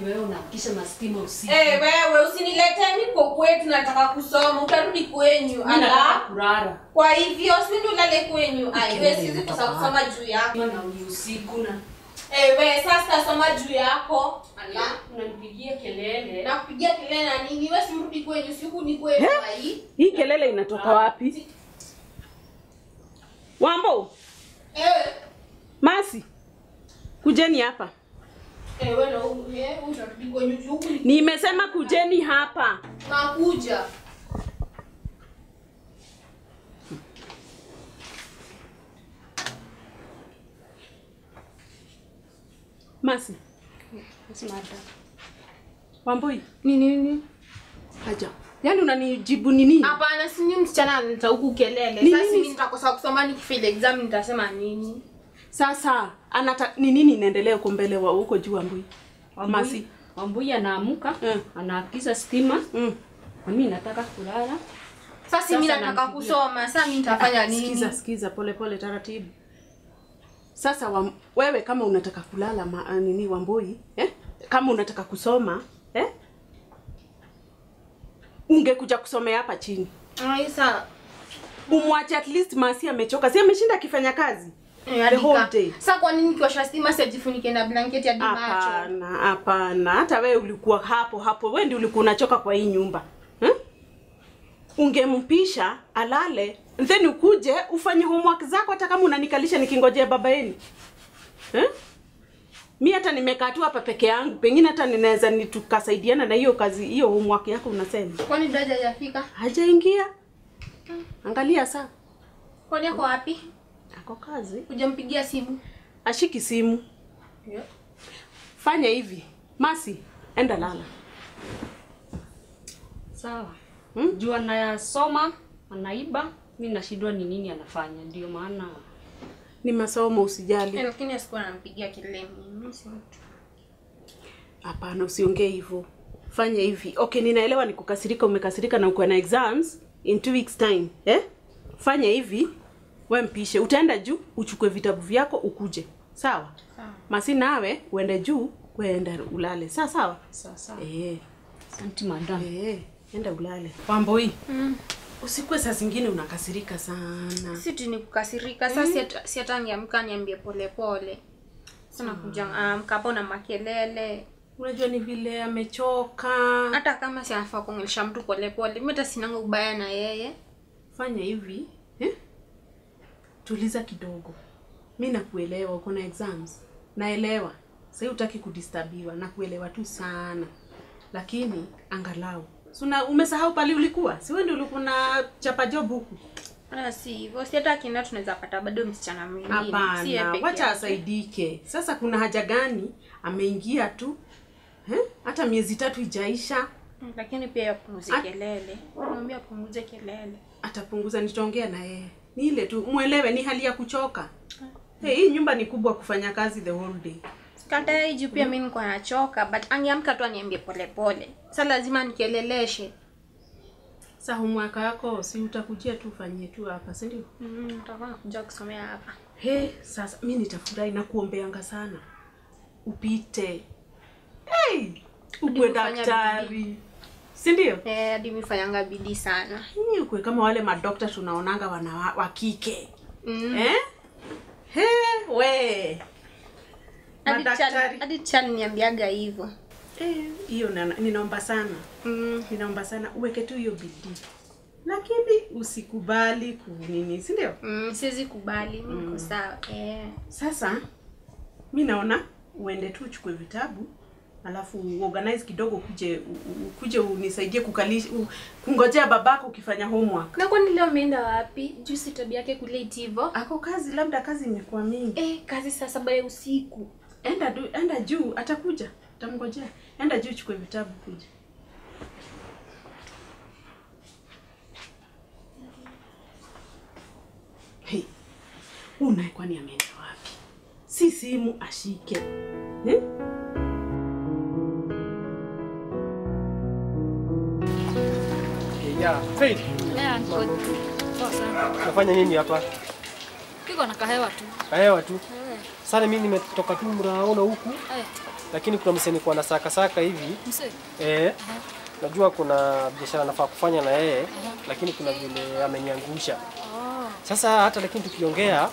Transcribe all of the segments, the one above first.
Hadi wewe unahakikisha mastima usiku. Eh, wewe usinilete mimi kwa kwetu, nataka kusoma. Utarudi kwenyu. Ala kulala. Kwa hivyo si ndio ulale kwenyu. Ai, wewe siwezi kosa kusoma juu yako. Na usiku na eh, wewe sasa soma juu yako. Ala, unanipigia kelele. Nakupigia kelele na nini? Wewe si mrudi kwenyu, siku ni kwenyu ai. Hii kelele inatoka wapi? Wambo. Eh. Masi. Kujeni hapa. Eh, wewe na utarudi kwenyu juu. Nimesema kujeni hapa. Nakuja. Masi. Wamboi. Ni nini? Haja. Yaani unanijibu nini? Hapana, si ni msichana analeta huku kelele. Sasa mimi nitakosa kusoma nikifail exam nitasema nini? Sasa anata ni nini inaendelea huko mbele wa huko juu Wamboi? Masi. Wamboi anaamuka, anaakiza stima. Mimi nataka kulala. Sasa mimi nataka kusoma. Sasa mimi nitafanya nini? Sikiza, sikiza pole pole taratibu. Sasa wewe kama unataka kulala nini Wamboi, eh? Kama unataka kusoma, eh? Ungekuja kusomea hapa chini. Aisa. Umwache at least Masi amechoka. Si ameshinda akifanya kazi. The whole day. Sasa kwa nini kiwasha stima sijifunike na blanketi hadi macho? Hapana, hapana. Hata wewe ulikuwa hapo hapo. Wewe ndio ulikuwa unachoka kwa hii nyumba. Ungempisha alale, then ukuje ufanye homework zako hata kama unanikalisha nikingojea baba yenu. Eh? Mimi hata nimekaa tu hapa peke yangu. Pengine hata ninaweza nitukasaidiana na hiyo kazi, hiyo homework yako unasema. Kwani dada hajafika? Hajaingia. Angalia saa. Kwani yako wapi? Ako kazi. Hujampigia simu? Ashiki simu. Yeah. Fanya hivi. Masi, enda lala. Sawa. Juu anayasoma, anaiba, mimi nashindwa ni nini anafanya. Ndio maana ni masomo usijali. Lakini asikuwa anampigia kelele mimi si mtu. Hapana, usiongee hivyo. Fanya hivi. Okay, ninaelewa ni kukasirika, umekasirika na uko na exams in 2 weeks time, eh? Fanya hivi, wewe mpishe. Utaenda juu, uchukue vitabu vyako ukuje. Sawa? Sawa. Masi nawe uende juu, uende ulale. Sawa sawa? Sawa sawa. Eh. Asante madam. Eh. Enda ulale. Wamboi. Usikue saa zingine unakasirika sana. Si tu ni kukasirika. Sasa si hata angeamka niambie pole pole. Sasa nakuja amka hapo na makelele. Unajua ni vile amechoka. Hata kama si anafaa kuongelesha mtu pole pole. Mimi hata sinanga ubaya na yeye. Fanya hivi, eh? Tuliza kidogo. Mimi nakuelewa uko na exams. Naelewa. Sasa hutaki kudisturbiwa, nakuelewa tu sana. Lakini angalau suna umesahau pale ulikuwa? Si wewe ndio ulikuwa na chapa job huku? Ah, si hivyo. Si hata akienda tunaweza pata bado msichana mwingine. Hapana, wacha asaidike. Sasa kuna haja gani ameingia tu? Eh? Hata miezi 3 ijaisha. Lakini pia yapunguze kelele. Mwambie apunguze kelele. Atapunguza, nitaongea na yeye. Ni ile tu muelewe ni hali ya kuchoka. Hey, hii nyumba ni kubwa kufanya kazi the whole day. Kata hii pia mimi niko nachoka, but angeamka tu aniambie pole pole. Sasa lazima nikeleleshe. Sasa homework yako si utakujia tu ufanyie tu hapa, si ndio? Nitakuwa nakuja kusomea hapa. He, sasa mimi nitafurahi na kuombeanga sana. Upite. Hey, ukue daktari. Si ndio? Eh, hadi mimi fanyanga bidii sana. Ni ukue kama wale madokta tunaonanga wana wa kike. Eh? He, we. Hadi Charlie niambiaga hivyo. Eh, hiyo ninaomba sana. Ninaomba sana uweke tu hiyo bidii. Lakini usikubali kunini, si ndio? Siwezi kubali, mimi niko sawa. Eh. Sasa mimi naona uende tu uchukue vitabu, alafu organize kidogo kuje unisaidie kukalisha kungojea babako ukifanya homework. Na kwani leo umeenda wapi? Juu si tabia yake kulate hivyo. Ako kazi, labda kazi imekuwa mingi. Eh, kazi saa 7 ya usiku. Enda juu, atakuja. Utamngojea. Enda juu uchukue vitabu kuja. Hey. Unaye kwani ameenda wapi? Si simu ashike. Eh? Yeah, Faith. Yeah, good. Poa sana. Unafanya nini hapa? Kiko na kahewa tu. Kahewa tu? Sana mimi nimetoka tu mraona huku. Lakini kuna msee nilikuwa na saka saka hivi. Msee? Najua kuna biashara nafaa kufanya na yeye, lakini kuna vile ameniangusha. Sasa hata lakini tukiongea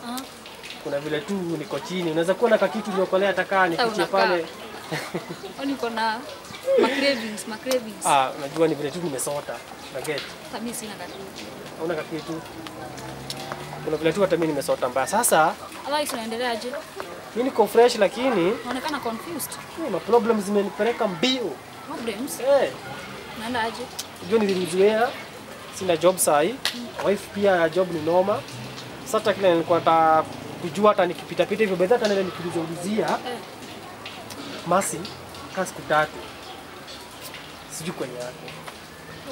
kuna vile tu niko chini. Unaweza kuwa na kakitu niokolea hata kaa nikiche pale. Niko na ma cravings. Ah, unajua ni vile tu nimesota. Na get. Hata mimi sina kakitu. Hauna kakitu. Kuna vile tu hata mimi nimesota mbaya. Sasa Allah, unaendelea aje? Mimi niko fresh lakini naonekana confused. Ma problems zimenipeleka mbio. Problems? Naenda aje? Unajua nilizoea sina job sahi. Wife pia job ni noma. Sasa kile nilikuwa nataka kujua hata nikipita pita hivyo bedha hata nile nikiulizia. Masi kazi siku tatu. Sijui kwenye yako.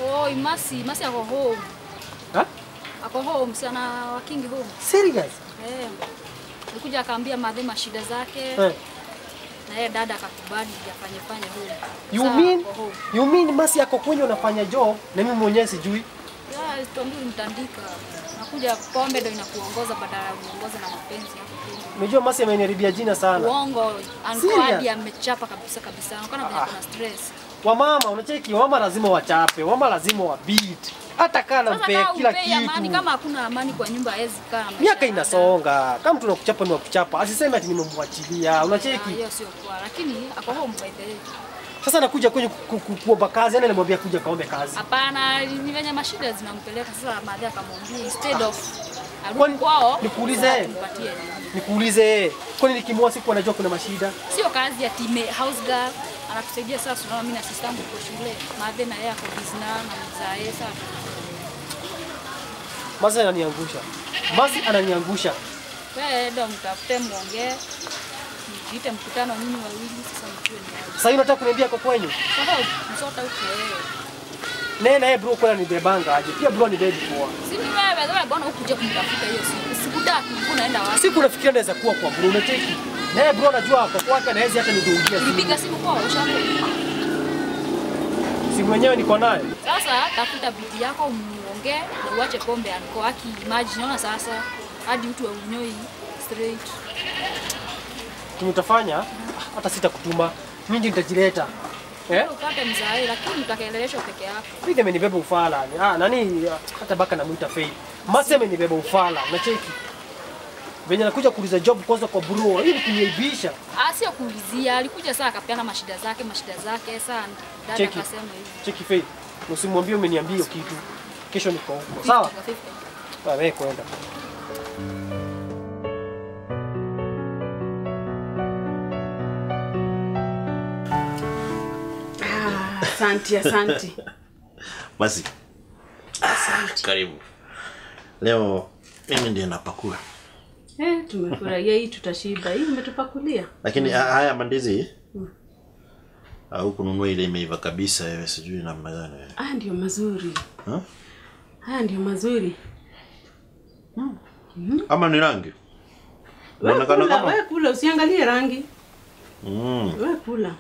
Oh, Masi ako home. Ha? Ako home sana working home. Serious? Alikuja akaambia madhe mashida zake. Na yeye dada akakubali afanye fanye home. You mean Masi yako kwenye unafanya job na mimi mwenyewe sijui? Yeah, tuambie mtandika. Nakuja pombe ndio inakuongoza badala ya kuongoza na mapenzi yako. Unajua Masi ameniharibia jina sana. Uongo, hadi amechapa kabisa kabisa. Anaona vile kuna stress. Wamama unacheki, wamama lazima wachape, wamama lazima wa beat. Hata kana mpe kila kitu. Amani, kama hakuna amani kwa nyumba haiwezi kaa. Miaka inasonga. Kama mtu anakuchapa ni wakuchapa. Asiseme ati nimemwachilia. Unacheki? Hiyo sio kwa, lakini ako home by the way. Sasa nakuja kwenye kuomba kazi, yani namwambia kuja kaombe kazi. Hapana, ni venye mashida zinampeleka sasa madhe akamwambia instead of arudi kwao. Nikuulize. Kwani nikimwoa siku anajua kuna mashida? Sio kazi ya team house girl anatusaidia sasa, tunaona mimi na sister yangu kwa shule. Madhe na yeye ako busy na mzae sasa. Masi ananiangusha. Masi ananiangusha. Wewe ndio mtafute muongee. Mjiite mkutano nyinyi wawili sasa mjue ni aje. Sasa unataka kuniambia kwa kwenyu? Sasa msota huko wewe. Nena yeye bro kwa nibebanga aje. Pia bro ni baby poa. Si ni wewe, wewe bwana ukuje kumtafuta hiyo siku. Sikutaki, unaenda wapi? Siku nafikiria naweza kuwa kwa bro unacheki. Na bro najua kwa kwake naweza hata nidungia. Nipiga simu kwa ushauri. Simu yenyewe niko nayo. Sasa tafuta bidii yako muongee na uache pombe anko aki imagine naona sasa hadi mtu wa unyoi straight. Tumtafanya hata sitakutuma. Mimi ndiye nitajileta. Upate mzae lakini utakeleleshwa peke yako. Mimi amenibeba ufala. Nani hata baka namuita Faith. Masi amenibeba ufala. Unacheki? Venye anakuja kuuliza job kwanza kwa bro, ili kuniaibisha. Sio kuulizia, alikuja saa akapeana mashida zake sana. Dada akasema hivi. Cheki Faith. Usimwambie umeniambia hiyo kitu. Kesho niko huko. Sawa? Wewe kwenda. Asante, asante. Basi. Asante. Karibu. Leo mimi ndiye napakua. Tumefurahia hii, tutashiba. Hii umetupakulia. Lakini haya mandizi au kununua ile imeiva kabisa wewe sijui namna gani wewe. Ndio mazuri. Haya ndio mazuri. Ama ni rangi? Unaonekana kama wewe kula usiangalie rangi. Wewe kula.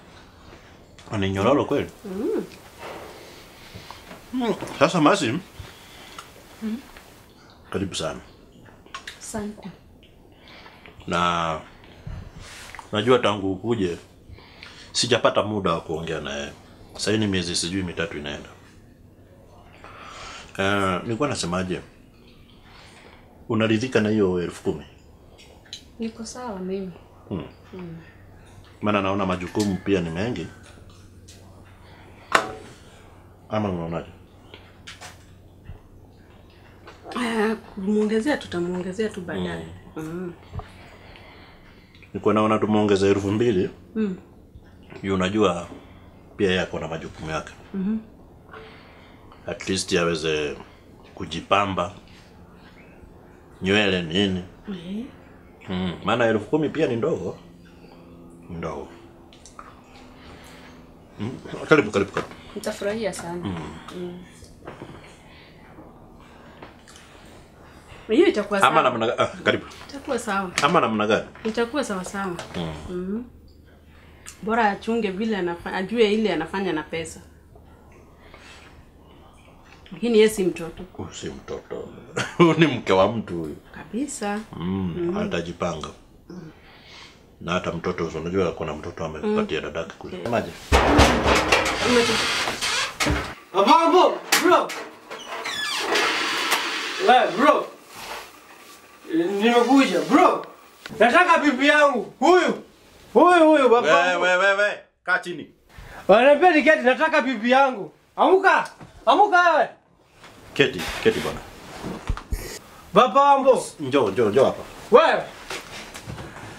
Ni nyororo kweli? Sasa Masi. Karibu sana. Asante. Na najua tangu ukuje sijapata muda wa kuongea na yeye. Sasa ni miezi sijui mitatu inaenda. Nilikuwa nasemaje? Unaridhika na hiyo 10,000? Niko sawa mimi. Maana naona majukumu pia ni mengi. Ama unaonaje? Kumuongezea tutamuongezea tu baadaye. Nilikuwa naona tumuongeze 2,000. Yeye unajua pia yeye ako na majukumu yake. At least aweze kujipamba nywele nini. Maana 10,000 pia ni ndogo. Ndogo. Karibu karibu karibu. Nitafurahia sana. Hiyo itakuwa sawa. Ama namna karibu. Itakuwa sawa. Ama namna gani? Itakuwa sawa sawa. Bora achunge vile anafanya, ajue ile anafanya na pesa. Lakini yeye si mtoto. Si mtoto. Ni mke wa mtu huyu. Kabisa. Atajipanga. Na hata mtoto unajua kuna mtoto amepatia dadake kule. Maji. Abambo, bro. We, bro. Nimekuja, bro. Nataka bibi yangu. Huyu. Huyu baba. We. Kaa chini. Wananiambia niketi, nataka bibi yangu. Amuka. Amuka wewe. Keti bwana. Baba Ambo. Njoo hapa. Wewe.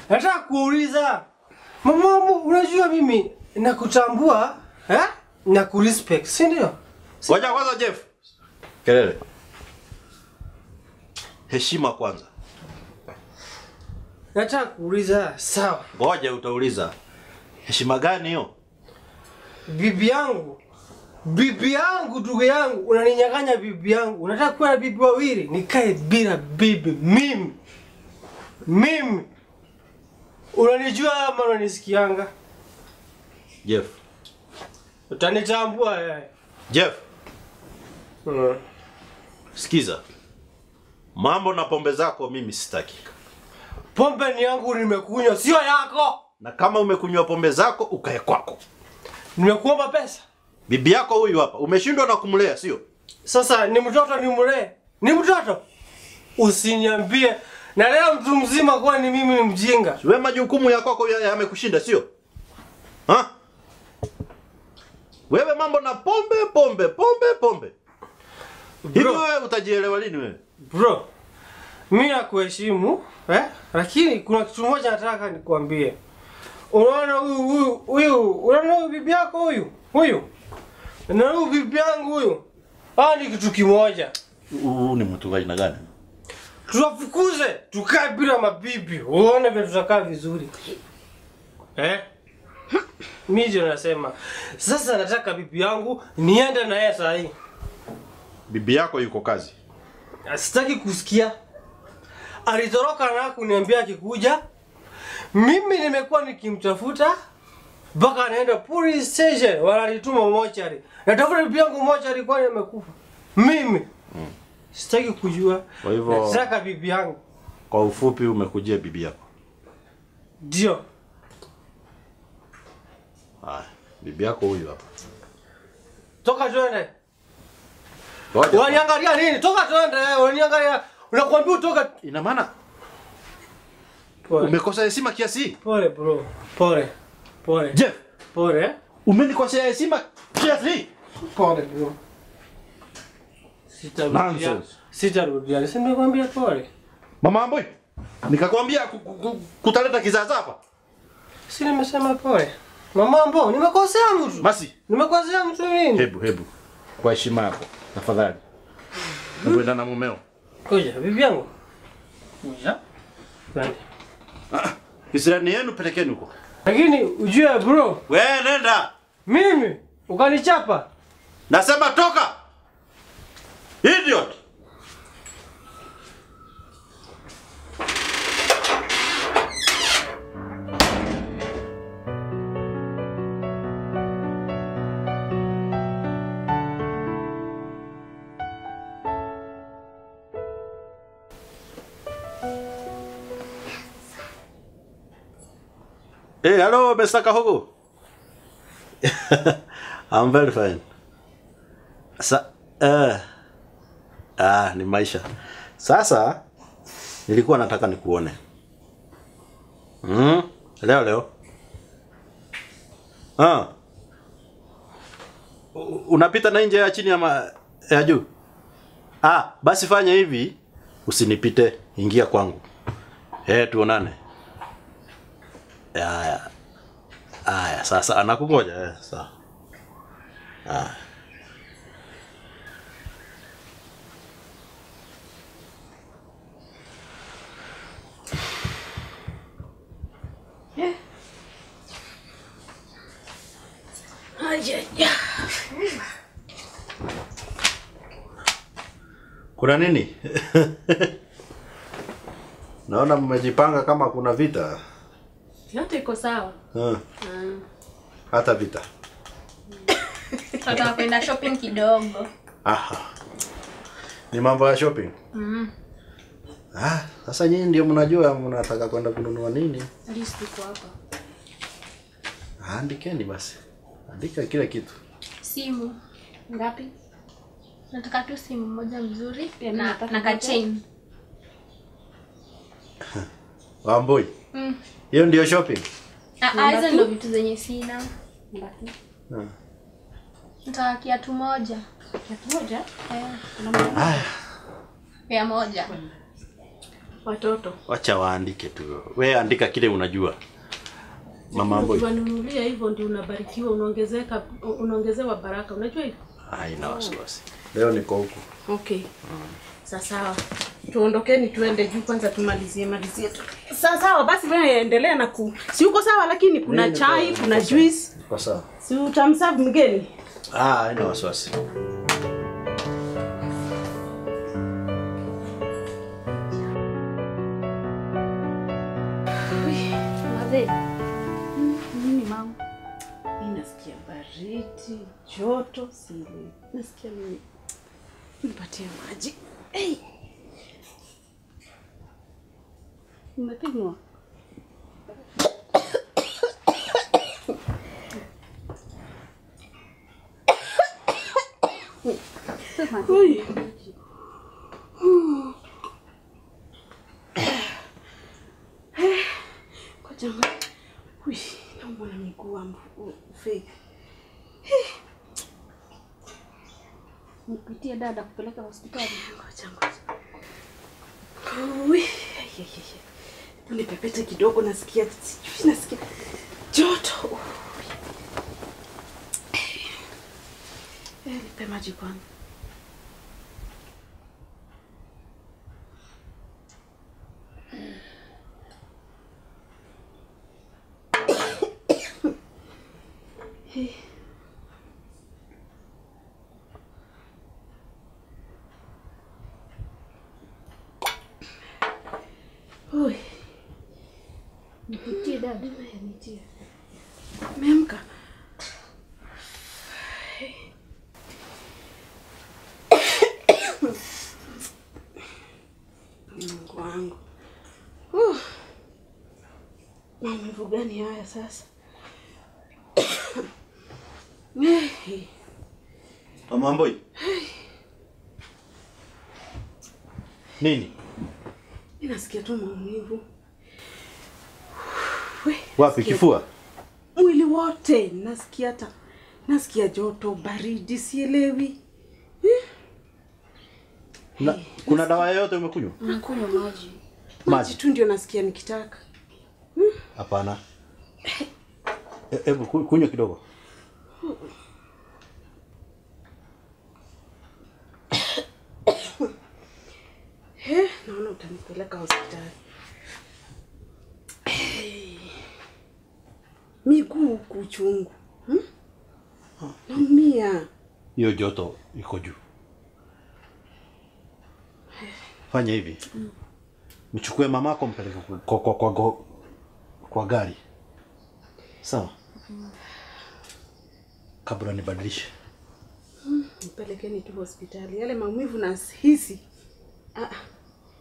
Nataka kuuliza. Mama, unajua mimi nakutambua, eh? Na kurespect, si ndio? Ngoja kwanza Jeff. Kelele. Heshima kwanza. Nataka kuuliza, sawa. Ngoja utauliza. Heshima gani hiyo? Bibi yangu, ndugu yangu, unaninyang'anya bibi yangu. Unataka kuwa na bibi wawili? Nikae bila bibi mimi. Mimi. Unanijua ama unanisikianga? Jeff. Utanitambua wewe. Jeff. Sikiza. Mambo na pombe zako mimi sitaki. Pombe ni yangu nimekunywa, sio yako. Na kama umekunywa pombe zako ukae kwako. Nimekuomba pesa. Bibi yako huyu hapa, umeshindwa na kumlea, sio? Sasa ni mtoto nimlee. Ni mtoto. Usiniambie na leo mtu mzima kwa ni mimi ni mjinga. Wewe majukumu yako kwako yamekushinda, sio? Ha? Wewe mambo na pombe. Hivi wewe utajielewa lini wewe? Bro, mimi nakuheshimu, eh? Lakini kuna kitu moja nataka nikuambie. Unaona huyu, unaona huyu bibi yako huyu? Huyu. Na huyu bibi yangu huyu. Ah, ni kitu kimoja. Huu ni mtu wa aina gani? Tuwafukuze, tukae bila mabibi. Uone vile tutakaa vizuri. Eh? Mimi ndio nasema. Sasa nataka bibi yangu niende na yeye saa hii. Bibi yako yuko kazi. Sitaki kusikia. Alitoroka na kuniambia akikuja. Mimi nimekuwa nikimtafuta mpaka anaenda police station, wanalituma mochari. Natafuta bibi yangu mochari kwani amekufa. Mimi sitaki kujua. Kwa hivyo nataka bibi yangu. Kwa ufupi umekujia bibi yako. Ndio. Ah, bibi yako huyu hapa. Toka twende. Unaniangalia nini? Toka twende, unaniangalia. Unakuambia utoka. Ina maana umekosa heshima kiasi? Pole bro. Pole. Jeff, pole. Umenikosea heshima kiasi? Pole bro. Sitarudia. Sitarudia. Si nimekwambia pole. Mama Amboi, nikakwambia kutaleta kizaza hapa. Si nimesema pole. Mama Amboi, nimekosea mtu. Basi, nimekosea mtu mimi. Hebu. Kwa heshima yako, tafadhali. Unaenda na mumeo. Kuja, bibi yangu. Kuja. Twende. Kisirani yenu pelekeni huko. Lakini ujue bro. Wewe nenda. Mimi ukanichapa. Nasema toka. Idiot. Hey, hello, Mr. Kahogo. I'm very fine. Ni maisha. Sasa nilikuwa nataka nikuone. Leo. Ah. Unapita na nje ya chini ama ya juu? Ah, basi fanya hivi, usinipite, ingia kwangu. Tuonane. Aya, sasa anakungoja, sawa. Ah. Kuna nini? Naona mmejipanga kama kuna vita. Yote iko sawa. Hata vita. Tunataka kwenda shopping kidogo. Aha. Ni mambo ya shopping? Ah, sasa nyinyi ndio mnajua mnataka kwenda kununua nini? List iko hapa. Andikeni basi. Andika kila kitu. Simu Ngapi? Nataka tu simu moja mzuri Pia mimi na nataka na ka moja. chain. Wambui. Hiyo ndio shopping. Ah, hizo ndio vitu zenye sina. Ngapi? Nataka kiatu moja. Kiatu moja? Eh. Haya, Pea moja. Watoto. wacha waandike tu. We andika kile unajua. Mama Wambui. Ukiwanunulia hivyo ndio unabarikiwa, unaongezeka, unaongezewa baraka. Unajua hivyo? Haina wasiwasi. Leo niko huku. Okay. Sasa sawa. Tuondokeni tuende juu kwanza tumalizie malizie tu. Sawa sawa basi wewe endelea na ku. Si uko sawa lakini kuna Mimi niko- chai, kuna niko sawa. juice. Niko sawa. Si utamserve mgeni? Ah, haina wasiwasi. Madhe. Nini mama? Mimi nasikia baridi, joto, sili. Nasikia mimi. Nipatie maji. Hey. Umepimwa? Ui. Ngoja ngoja. Ui, naumwa na miguu wangu. Faith. Nikuitie dada kupeleka hospitali. Ngoja ngoja. Ui, ai, ai, ai. Nipepete kidogo, nasikia sijui nasikia joto. Ui. Nipe maji kwanza. Ui. Nikuitie dada. Nitie. Umeamka? Mungu wangu. Maumivu gani haya sasa? Mama Wambui. Nini? Ninasikia tu maumivu. Wapi kifua? Mwili wote nasikia, hata nasikia joto, baridi, sielewi. Na, kuna dawa yoyote umekunywa? Nakunywa maji. Maji tu ndio nasikia nikitaka. Hapana. Hebu kunywa kidogo. Naona utanipeleka hospitali. Miguu kuchungu. Naumia. Hiyo joto iko juu. Fanya hivi. Mchukue mamako mpeleke kwa gari. Sawa? Kabla nibadilishe. Mpelekeni tu hospitali. Yale maumivu nahisi.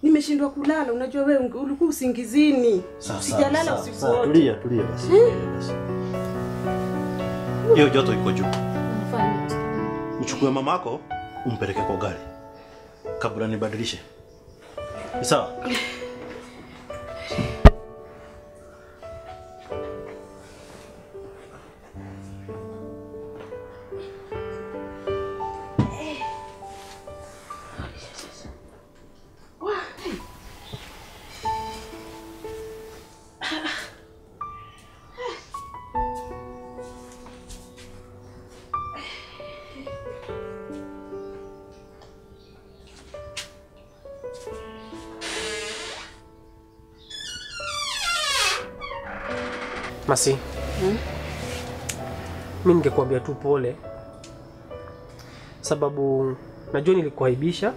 Nimeshindwa kulala. Unajua wewe ulikuwa usingizini. Sijalala usiku wote. Tulia, tulia basi. Hiyo joto iko juu. Mchukue mamako umpeleke kwa gari. Kabla nibadilishe. Sawa? Masi, mimi ningekuambia tu pole, sababu najua nilikuaibisha,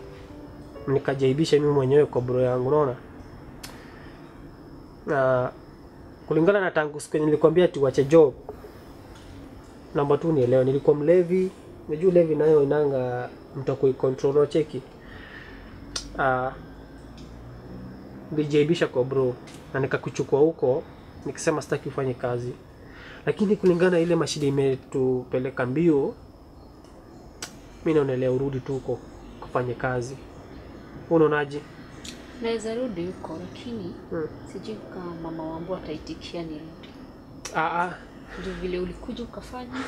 nikajaibisha mimi mwenyewe kwa bro yangu, unaona. Na kulingana na tangu siku nilikwambia tuache job, naomba tu nielewe, nilikuwa mlevi. Unajua levi nayo inanga mtu kuicontrol, cheki. Nilijaibisha kwa bro na nikakuchukua huko nikisema sitaki ufanye kazi. Lakini kulingana ile mashida imetupeleka mbio, mimi naonelea urudi tu huko kufanye kazi. Unaonaje? Naweza rudi huko lakini sijui kama mama wangu ataitikia nirudi. Ndio vile ulikuja ukafanya,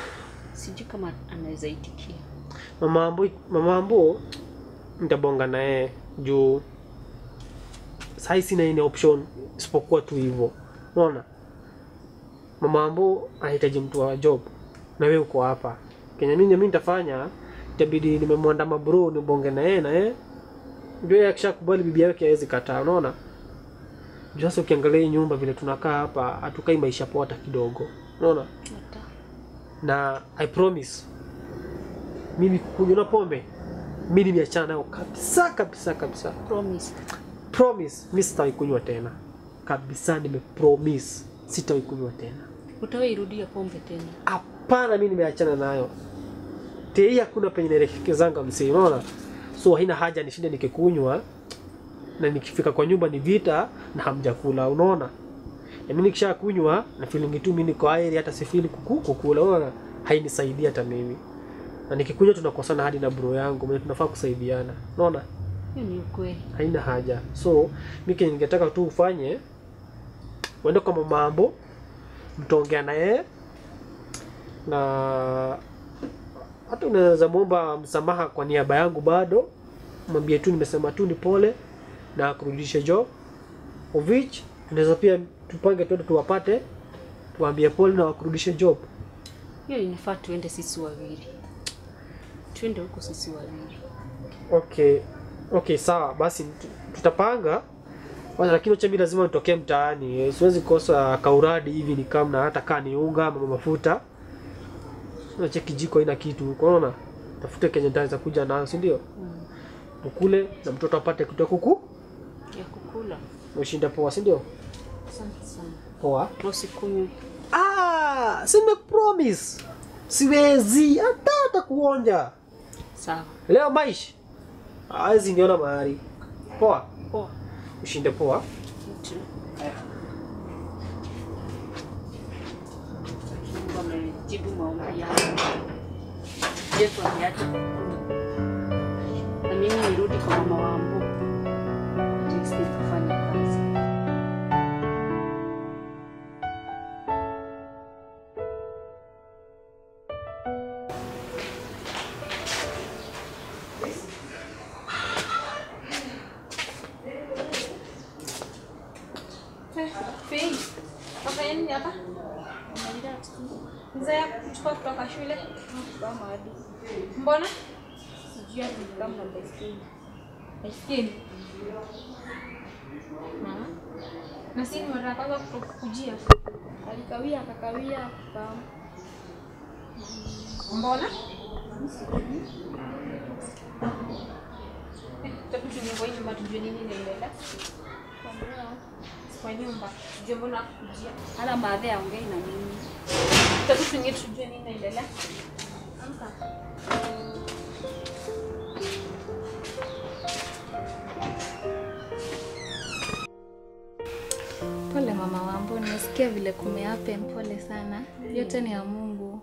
sijui kama anaweza itikia. Mama Ambu nitabonga na yeye juu sasa sina any option isipokuwa tu hivyo. Unaona? Mama Ambu anahitaji mtu wa job na wewe uko hapa. Kenya mimi nitafanya, itabidi nimemwandama bro nibonge na yeye na yeye. Ndio yeye akishakubali bibi yake hawezi kataa, unaona? Juu sasa ukiangalia hii nyumba vile tunakaa hapa, hatukai maisha poa hata kidogo. Unaona? Na I promise mimi kunywa pombe mimi nimeachana nayo kabisa kabisa kabisa. Promise. Promise mimi sitawahi kunywa tena. Kabisa nime promise sitawahi kunywa tena. Utawahi rudia pombe tena? Hapana, mimi nimeachana nayo. Tei hakuna penye nielekezanga msee, unaona? So haina haja nishinde nikikunywa na nikifika kwa nyumba ni vita na hamjakula, unaona? Na mimi nikishakunywa na feeling tu mimi niko airi, hata sifili kukula, unaona? Hainisaidia hata mimi. Na nikikunywa tunakosana hadi na bro yangu, mimi tunafaa kusaidiana. Unaona? Hiyo ni ukweli. Haina haja. So mimi ningetaka tu ufanye uende kwa mama Ambu, mtaongea na yeye na hata unaweza muomba msamaha kwa niaba yangu bado. Mwambie tu nimesema tu ni pole na kurudisha job. Of which tunaweza pia tupange twende tuwapate, tuambie pole na wakurudishe job. Hiyo inafaa tuende sisi wawili. Tuende huko sisi wawili. Okay, sawa basi tutapanga. Lakini acha mimi lazima nitokee mtaani. Siwezi kosa kauradi hivi ni kama hata kaa ni unga ama mafuta. Acha kijiko haina kitu huko, unaona? Tafute Kenya nitaweza kuja nayo, si ndio? Ukule na mtoto apate kitu kuku ya kukula. Ushinda poa, si ndio? Asante sana. Poa. Usikunywe. Sina promise. Siwezi hata kuonja. Sawa. Leo maisha. Hawezi niona mahali. Poa. Poa. Ushinde poa. Mungu amejibu maombi yangu. Yesu ameacha kukula. Na mimi nirudi kwa mama wangu. Jinsi kufanya kazi. Mzee kuchukua kutoka shule. Mbona? Sijui kama na baiskeli. Baiskeli. Mama. Na si mara ya kwanza kukujia. Alikawia akakawia kwa. Mbona? Tutakuja kwa nyumba tujue nini inaendelea. Kwa nyumba tujue mbona kukujia. Hala maadhe aongei na mimi. Tutakuja tujue nini inaendelea. Amka. Pole mama Wambo, nimesikia vile kumehappen, pole sana. Yote ni ya Mungu.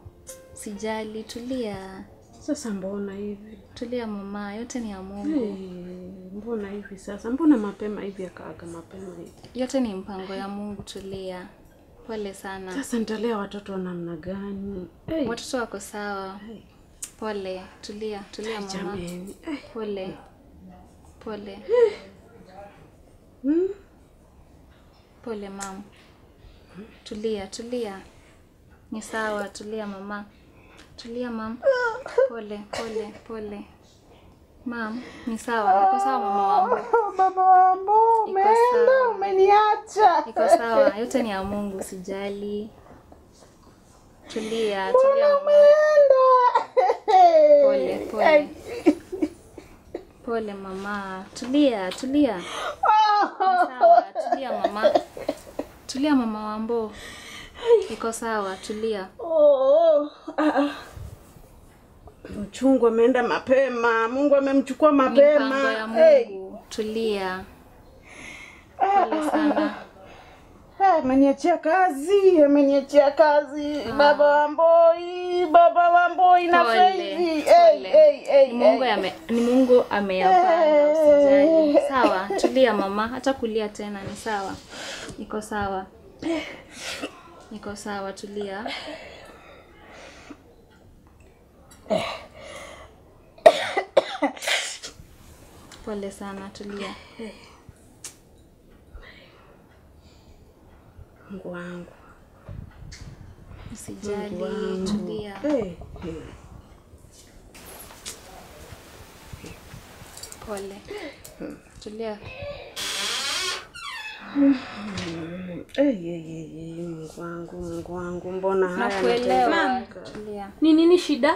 Sijali, tulia. Sasa mbona hivi? Tulia mama, yote ni ya Mungu. Mbona hivi sasa? Mbona mapema hivi akaaga mapema hivi? Yote ni mpango ya Mungu, tulia. Pole sana. Sasa nitalea watoto namna gani? Hey. Watoto wako sawa. Hey. Pole, tulia, tulia mama. Jameni. Hey. Pole. Pole. Hey. Pole mama. Tulia, tulia. Ni sawa, tulia mama. Tulia mama. Pole, pole, pole. Mam, ni sawa. Iko sawa mama wangu. Mama wangu, umeenda, umeniacha. Iko sawa, yote ni ya Mungu, sijali. Tulia, tulia mama. Umeenda. Pole, pole. Pole mama. Tulia, tulia. Ni sawa, tulia mama. Tulia mama Wambo. Iko sawa, tulia. Mchungu ameenda mapema. Mungu amemchukua mapema. Mipango ya Mungu. Hey. Tulia. Pole sana. Ameniachia kazi, ameniachia kazi. Baba Wamboi, Baba Wamboi na Faizi. Ni Mungu ameyapanga, usijali. Sawa, tulia mama, hata kulia tena ni sawa. Niko sawa. Niko sawa, tulia. Pole sana, tulia. Mungu wangu. Usijali, tulia. Pole. Tulia. Mungu wangu, Mungu wangu, mbona haya? Nakuelewa. Tulia. Ni nini shida?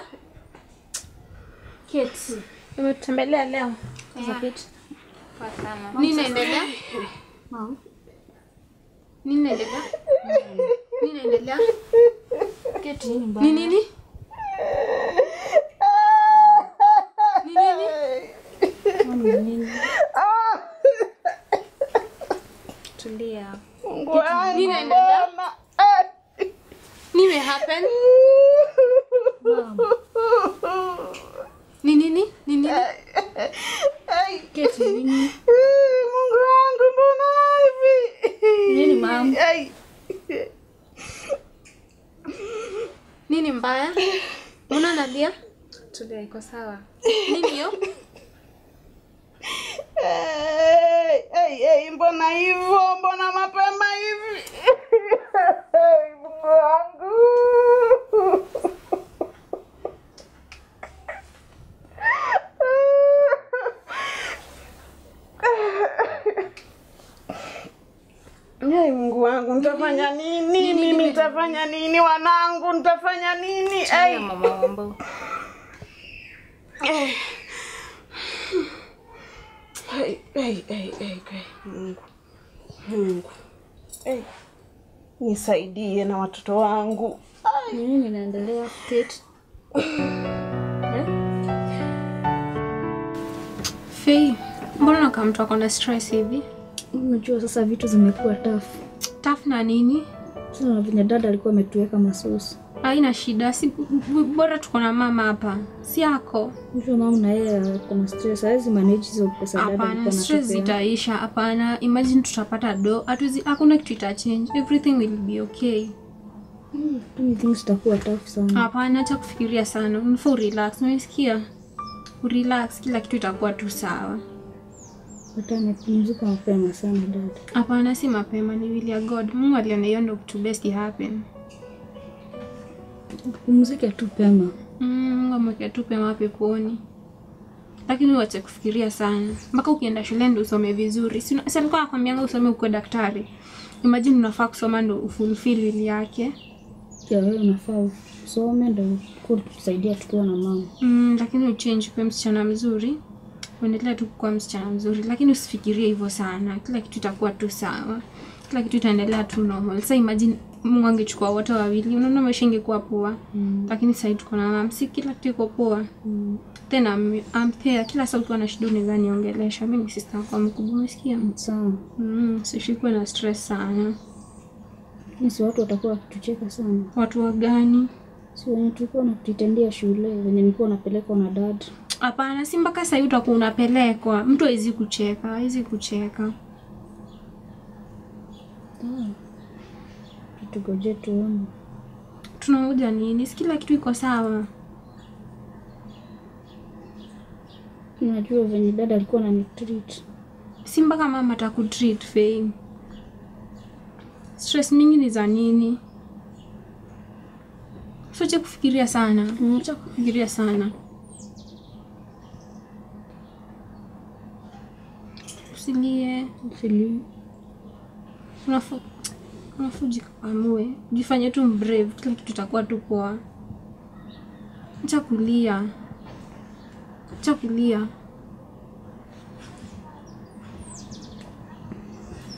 Kate, umetembelea leo? Kate. Poa sana. Nini inaendelea? Mom. Nini inaendelea? Nini inaendelea? Kate, nini mbaya? Ni nini? Ni nini? Mom, nini? Tulia. Mungu wangu. Nini inaendelea? Nini happen? Mom. Ni nini? Ni nini? Kate, nini? Mungu wangu, mbona hivi? Nini mom? Nini mbaya? Mbona nalia? Tulia, iko sawa. Nini hiyo? Mbona hivyo? Mbona mapema hivi? Mungu wangu. Mungu wangu, nitafanya nini? Mimi nitafanya nini wanangu? Nitafanya nini? Mama Wambo. Mungu. Mungu. Nisaidie na watoto wangu. Nini inaendelea Kate? Fei, mbona kama mtu akona stress hivi? Unajua sasa vitu zimekuwa tough. Tough na nini? Sasa venye dada alikuwa ametuweka masosi. Haina shida, si bora tuko na mama hapa. Si yako. Unajua mama na yeye kuna stress, hawezi manage hizo pesa dada alikuwa anatupea. Hapana, stress zitaisha. Hapana, imagine tutapata do. Hatuzi, hakuna kitu ita change. Everything will be okay. Things zitakuwa tough sana. Hapana, acha kufikiria sana. Unafaa relax. Unasikia? Relax, kila kitu itakuwa tu sawa. Hata nimepumzika mapema sana dada. Hapana, si mapema, ni will ya God. Mungu aliona hiyo ndio kitu best happen. Pumzike tu pema. Mungu amweke tu pema peponi. Lakini uache kufikiria sana. Mpaka ukienda shule ndio usome vizuri. Si alikuwa anakuambianga usome uko daktari. Imagine unafaa kusoma ndio ufulfill will yake. Pia wewe unafaa usome ndio kutusaidia tukiwa na mama. Lakini uchange kwa msichana mzuri. Uendelee tu kuwa msichana mzuri, lakini usifikirie hivyo sana. Kila kitu itakuwa tu sawa. Kila kitu itaendelea tu normal. Sasa imagine Mungu angechukua wote wawili, unaona maisha ingekuwa poa. Lakini sasa tuko na mama, si kila kitu iko poa. Tena I'm there. Kila saa ukiwa na shida unaweza niongelesha. Mimi ni sister yako mkubwa, umesikia? Sawa. Usishikwe na stress sana. Sisi watu watakuwa wakitucheka sana. Watu wa gani? Si wenye tulikuwa tunatendea shule, wenye nilikuwa napelekwa na dad. Hapana, si mpaka sasa utakuwa unapelekwa. Mtu hawezi kucheka, hawezi kucheka. Tugoje tuone. Tunangoja nini? Si kila kitu iko sawa. Unajua venye dada alikuwa ananitreat. Si mpaka mama atakutreat Fei. Stress mingi ni za nini? Usiache kufikiria sana. Acha kufikiria sana. Usilie. Usilie. Unafaa jikakamue. Jifanye tu brave, kila kitu itakuwa tu poa. Acha kulia. Acha kulia.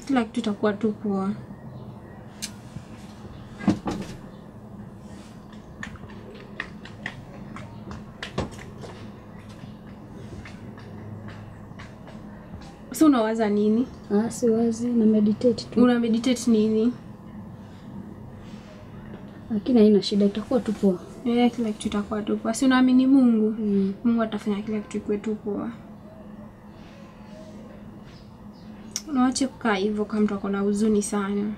Kila kitu itakuwa tu poa. Sasa unawaza nini? Siwazi, na meditate tu. Una meditate nini? Lakini haina shida, itakuwa tu poa. Kila kitu itakuwa tu poa. Si unaamini Mungu? Mungu atafanya kila kitu ikuwe tu poa. Unaache kukaa hivyo kama mtu ako na huzuni sana.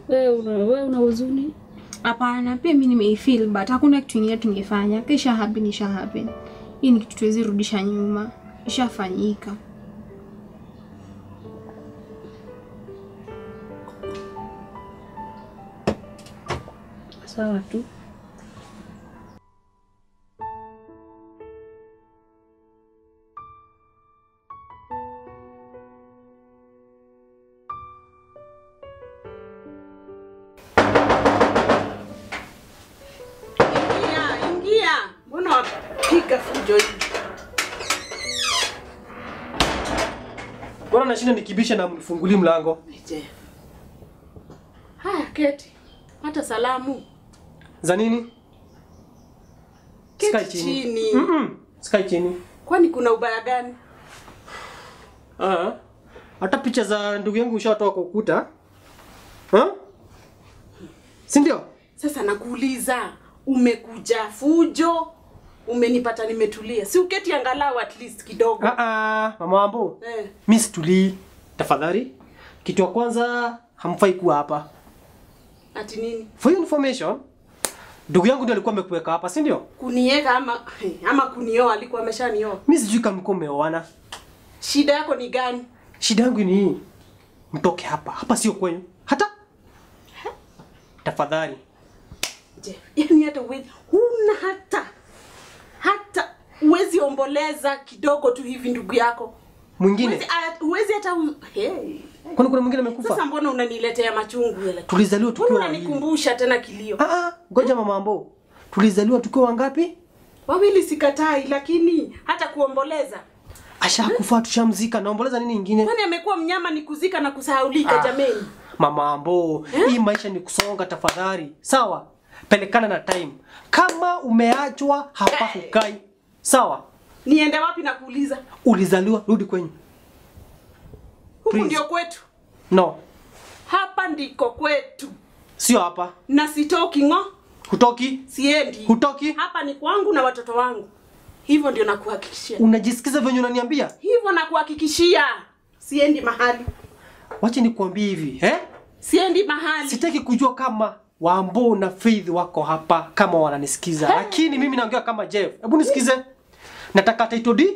Wewe una huzuni? Hapana, pia mimi nimeifeel but hakuna kitu kingine tungefanya. Kisha happen isha happen. Hii ni kitu tuwezi rudisha nyuma. Ishafanyika. Sawa tu. Bora nashinda nikibisha na mfunguli mlango. Haya keti. Hata salamu. Za nini? Keti chini. Sikai chini. Kwani kuna ubaya gani? Hata picha za ndugu yangu ushatoa kwa ukuta. Si ndio? Sasa nakuuliza, umekuja fujo? Umenipata nimetulia. Si uketi angalau at least kidogo. Mama Wambo. Mimi situlii. Tafadhali. Kitu ya kwanza hamfai kuwa hapa. Ati nini? For your information, ndugu yangu ndiye alikuwa amekuweka hapa, si ndio? Kuniweka ama kunioa, alikuwa ameshanioa. Mimi sijui kama mko mmeoana. Shida yako ni gani? Shida yangu ni hii. Mtoke hapa. Hapa sio kwenu. Hata? Tafadhali. Je, yani hata huna hata uwezi omboleza kidogo tu hivi ndugu yako. Mwingine? Uwezi hata Kwani kuna mwingine amekufa? Sasa mbona unaniletea machungu yale? Tulizaliwa tukiwa wawili. Unanikumbusha tena kilio. Ngoja mama Wambo. Tulizaliwa tukiwa wangapi? Wawili sikatai, lakini hata kuomboleza. Ashakufa tushamzika, naomboleza nini nyingine? Kwani amekuwa mnyama ni kuzika na kusahaulika jameni? Mama Wambo, hii maisha ni kusonga tafadhali. Sawa? Pelekana na time. Kama umeachwa hapa hukai. Sawa? Niende wapi na kuuliza? Ulizaliwa, rudi kwenyu. Huku ndio kwetu. No. Hapa ndiko kwetu. Sio hapa. Na sitoki ngo. Hutoki? Siendi. Hutoki? Hapa ni kwangu na watoto wangu. Hivyo ndio nakuhakikishia. Unajisikiza venye unaniambia? Hivyo nakuhakikishia. Siendi mahali. Wacha nikuambie hivi, Siendi mahali. Sitaki kujua kama Wambo na Faith wako hapa kama wananisikiza. Lakini mimi naongea kama Jeff. Hebu nisikize. Nataka title deed,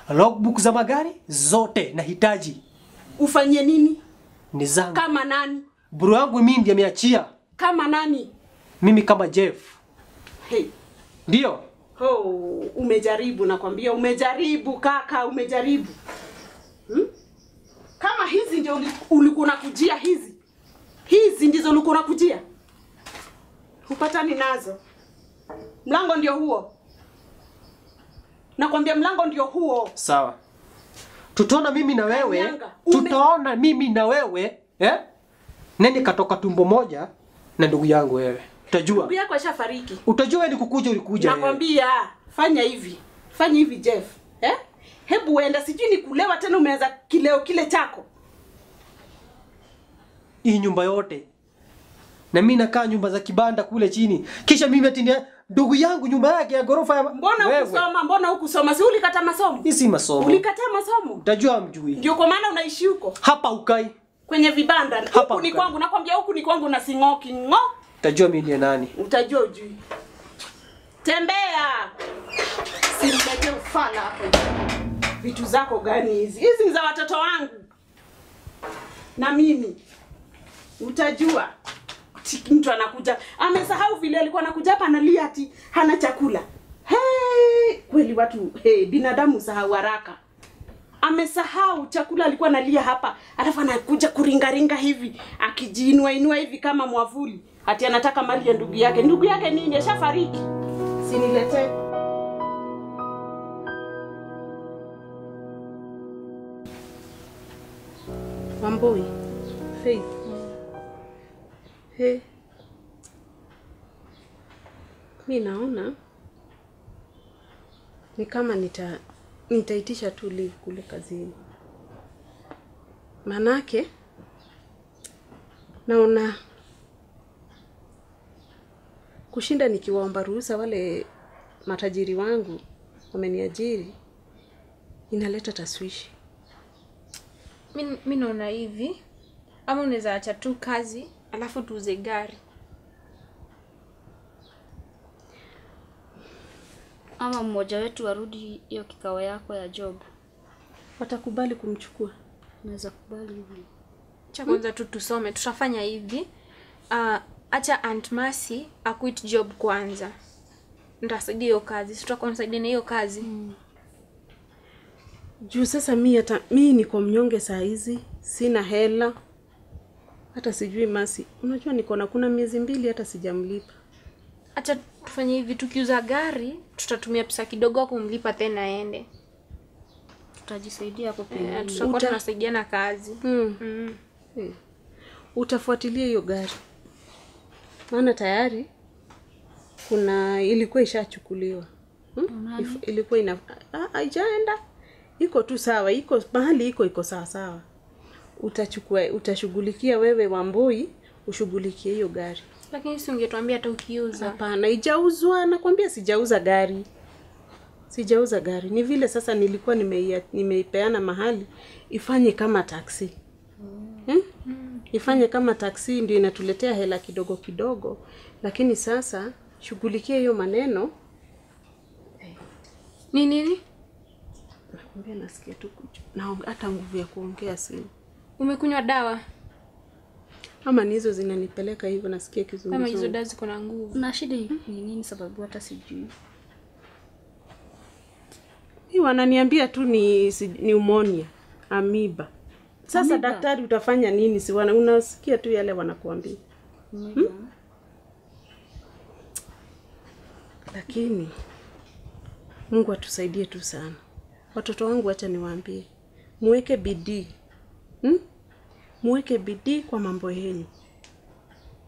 Logbook za magari zote nahitaji. Ufanye nini? Ni zangu. Kama nani? Bro yangu mimi ndiye ameachia. Kama nani? Mimi kama Jeff. Hey. Ndio. Oh, umejaribu nakwambia, umejaribu kaka, umejaribu. Kama hizi ndio ulikuwa unakujia hizi. Hizi ndizo ulikuwa unakujia. Hupatani nazo. Mlango ndio huo. Nakwambia mlango ndio huo. Sawa. Tutaona mimi na wewe. Tutaona mimi na wewe, Nani katoka tumbo moja na ndugu yangu wewe. Utajua. Ndugu yako ashafariki. Utajua ni kukuja ulikuja. Nakwambia, fanya hivi. Fanya hivi Jeff. Hebu uenda, sijui ni kulewa tena umeanza kileo kile chako. Hii nyumba yote. Na mimi nakaa nyumba za kibanda kule chini. Kisha mimi ati ndugu yangu nyumba yake ya gorofa ya. Mbona hukusoma? Mbona hukusoma? Si ulikata masomo? Hii si masomo. Ulikataa masomo? Utajua mjui. Ndio kwa maana unaishi huko. Hapa ukai. Kwenye vibanda. Huku ni kwangu, nakwambia huku ni kwangu na sing'oki ng'o. Utajua mimi ni nani? Utajua ujui. Tembea. Simlete ufala hapo. Vitu zako gani hizi? Hizi ni za watoto wangu. Na mimi. Utajua. Mtu anakuja, amesahau vile alikuwa anakuja hapa analia ati hana chakula. Hey, kweli watu, binadamu usahau haraka. Amesahau chakula alikuwa analia hapa, alafu anakuja kuringaringa hivi, akijiinua inua hivi kama mwavuli. Ati anataka mali ya ndugu yake. Ndugu yake nini? Ashafariki. Siniletee. Wamboi. Faith. Hey. Mi naona ni kama nitaitisha tu leave kule kazini. Manake naona kushinda nikiwaomba ruhusa wale matajiri wangu wameniajiri inaleta taswishi. Mimi naona hivi, ama unaweza acha tu kazi alafu tuuze gari. Ama mmoja wetu arudi hiyo kikao yako ya job. Watakubali kumchukua? Naweza kubali hivi. Cha kwanza tu tusome, tutafanya hivi. Acha Aunt Mercy aquit job kwanza. Nitasaidia hiyo kazi. Tutakuwa msaidia na hiyo kazi. Juu sasa mimi hata mimi niko mnyonge saa hizi, sina hela. Hata sijui Mercy. Unajua niko na kuna miezi 2 hata sijamlipa. Acha tufanye hivi, tukiuza gari tutatumia pesa kidogo kumlipa tena aende. Tutajisaidia hapo pengine. Tutakuwa tunasaidiana kazi. Utafuatilia hiyo gari. Maana tayari kuna ilikuwa ishachukuliwa. Ilikuwa ina haijaenda. Iko tu sawa, iko mahali iko sawa sawa. Utachukua, utashughulikia wewe Wambui, ushughulikie hiyo gari. Lakini si ungetuambia hata ukiuza. Hapana, haijauzwa, nakwambia sijauza gari. Sijauza gari. Ni vile sasa nilikuwa nimeipeana mahali ifanye kama taxi. Ifanye kama taxi ndio inatuletea hela kidogo kidogo. Lakini sasa shughulikia hiyo maneno. Ni nini? Nakwambia nasikia tu na hata nguvu ya kuongea sina. Umekunywa dawa? Ama ni hizo zinanipeleka hivyo, nasikia kizunguzungu. Kama hizo dawa ziko na nguvu. Na shida ni nini sababu hata sijui. Hii wananiambia tu ni pneumonia, amiba. Sasa amiba. Daktari utafanya nini? Si unasikia tu yale wanakuambia. Lakini Mungu atusaidie tu sana. Watoto wangu acha niwaambie, muweke bidii. Muweke bidii kwa mambo yenu.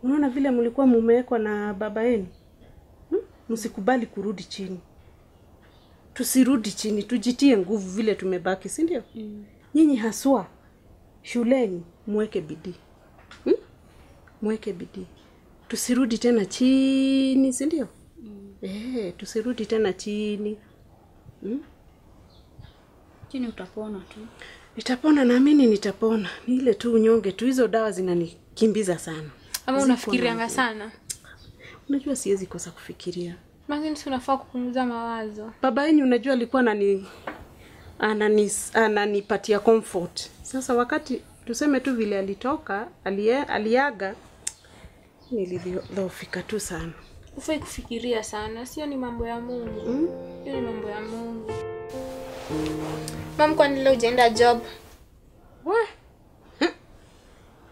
Unaona vile mlikuwa mumewekwa na baba yenu? Msikubali kurudi chini. Tusirudi chini, tujitie nguvu vile tumebaki, si ndio? Nyinyi haswa shuleni muweke bidii. Muweke bidii. Tusirudi tena chini, si ndio? Tusirudi tena chini. Chini utapona tu. Nitapona, naamini nitapona. Ni ile tu unyonge tu, hizo dawa zinanikimbiza sana. Ama unafikirianga sana? Unajua siwezi kosa kufikiria. Lakini si unafaa kupunguza mawazo. Baba yenu unajua alikuwa ananipatia comfort. Sasa wakati tuseme tu vile alitoka, aliaga, nilidhoofika tu sana. Ufai kufikiria sana, sio ni mambo ya Mungu. Sio ni mambo ya Mungu. Mam, kwani leo hujaenda job? We.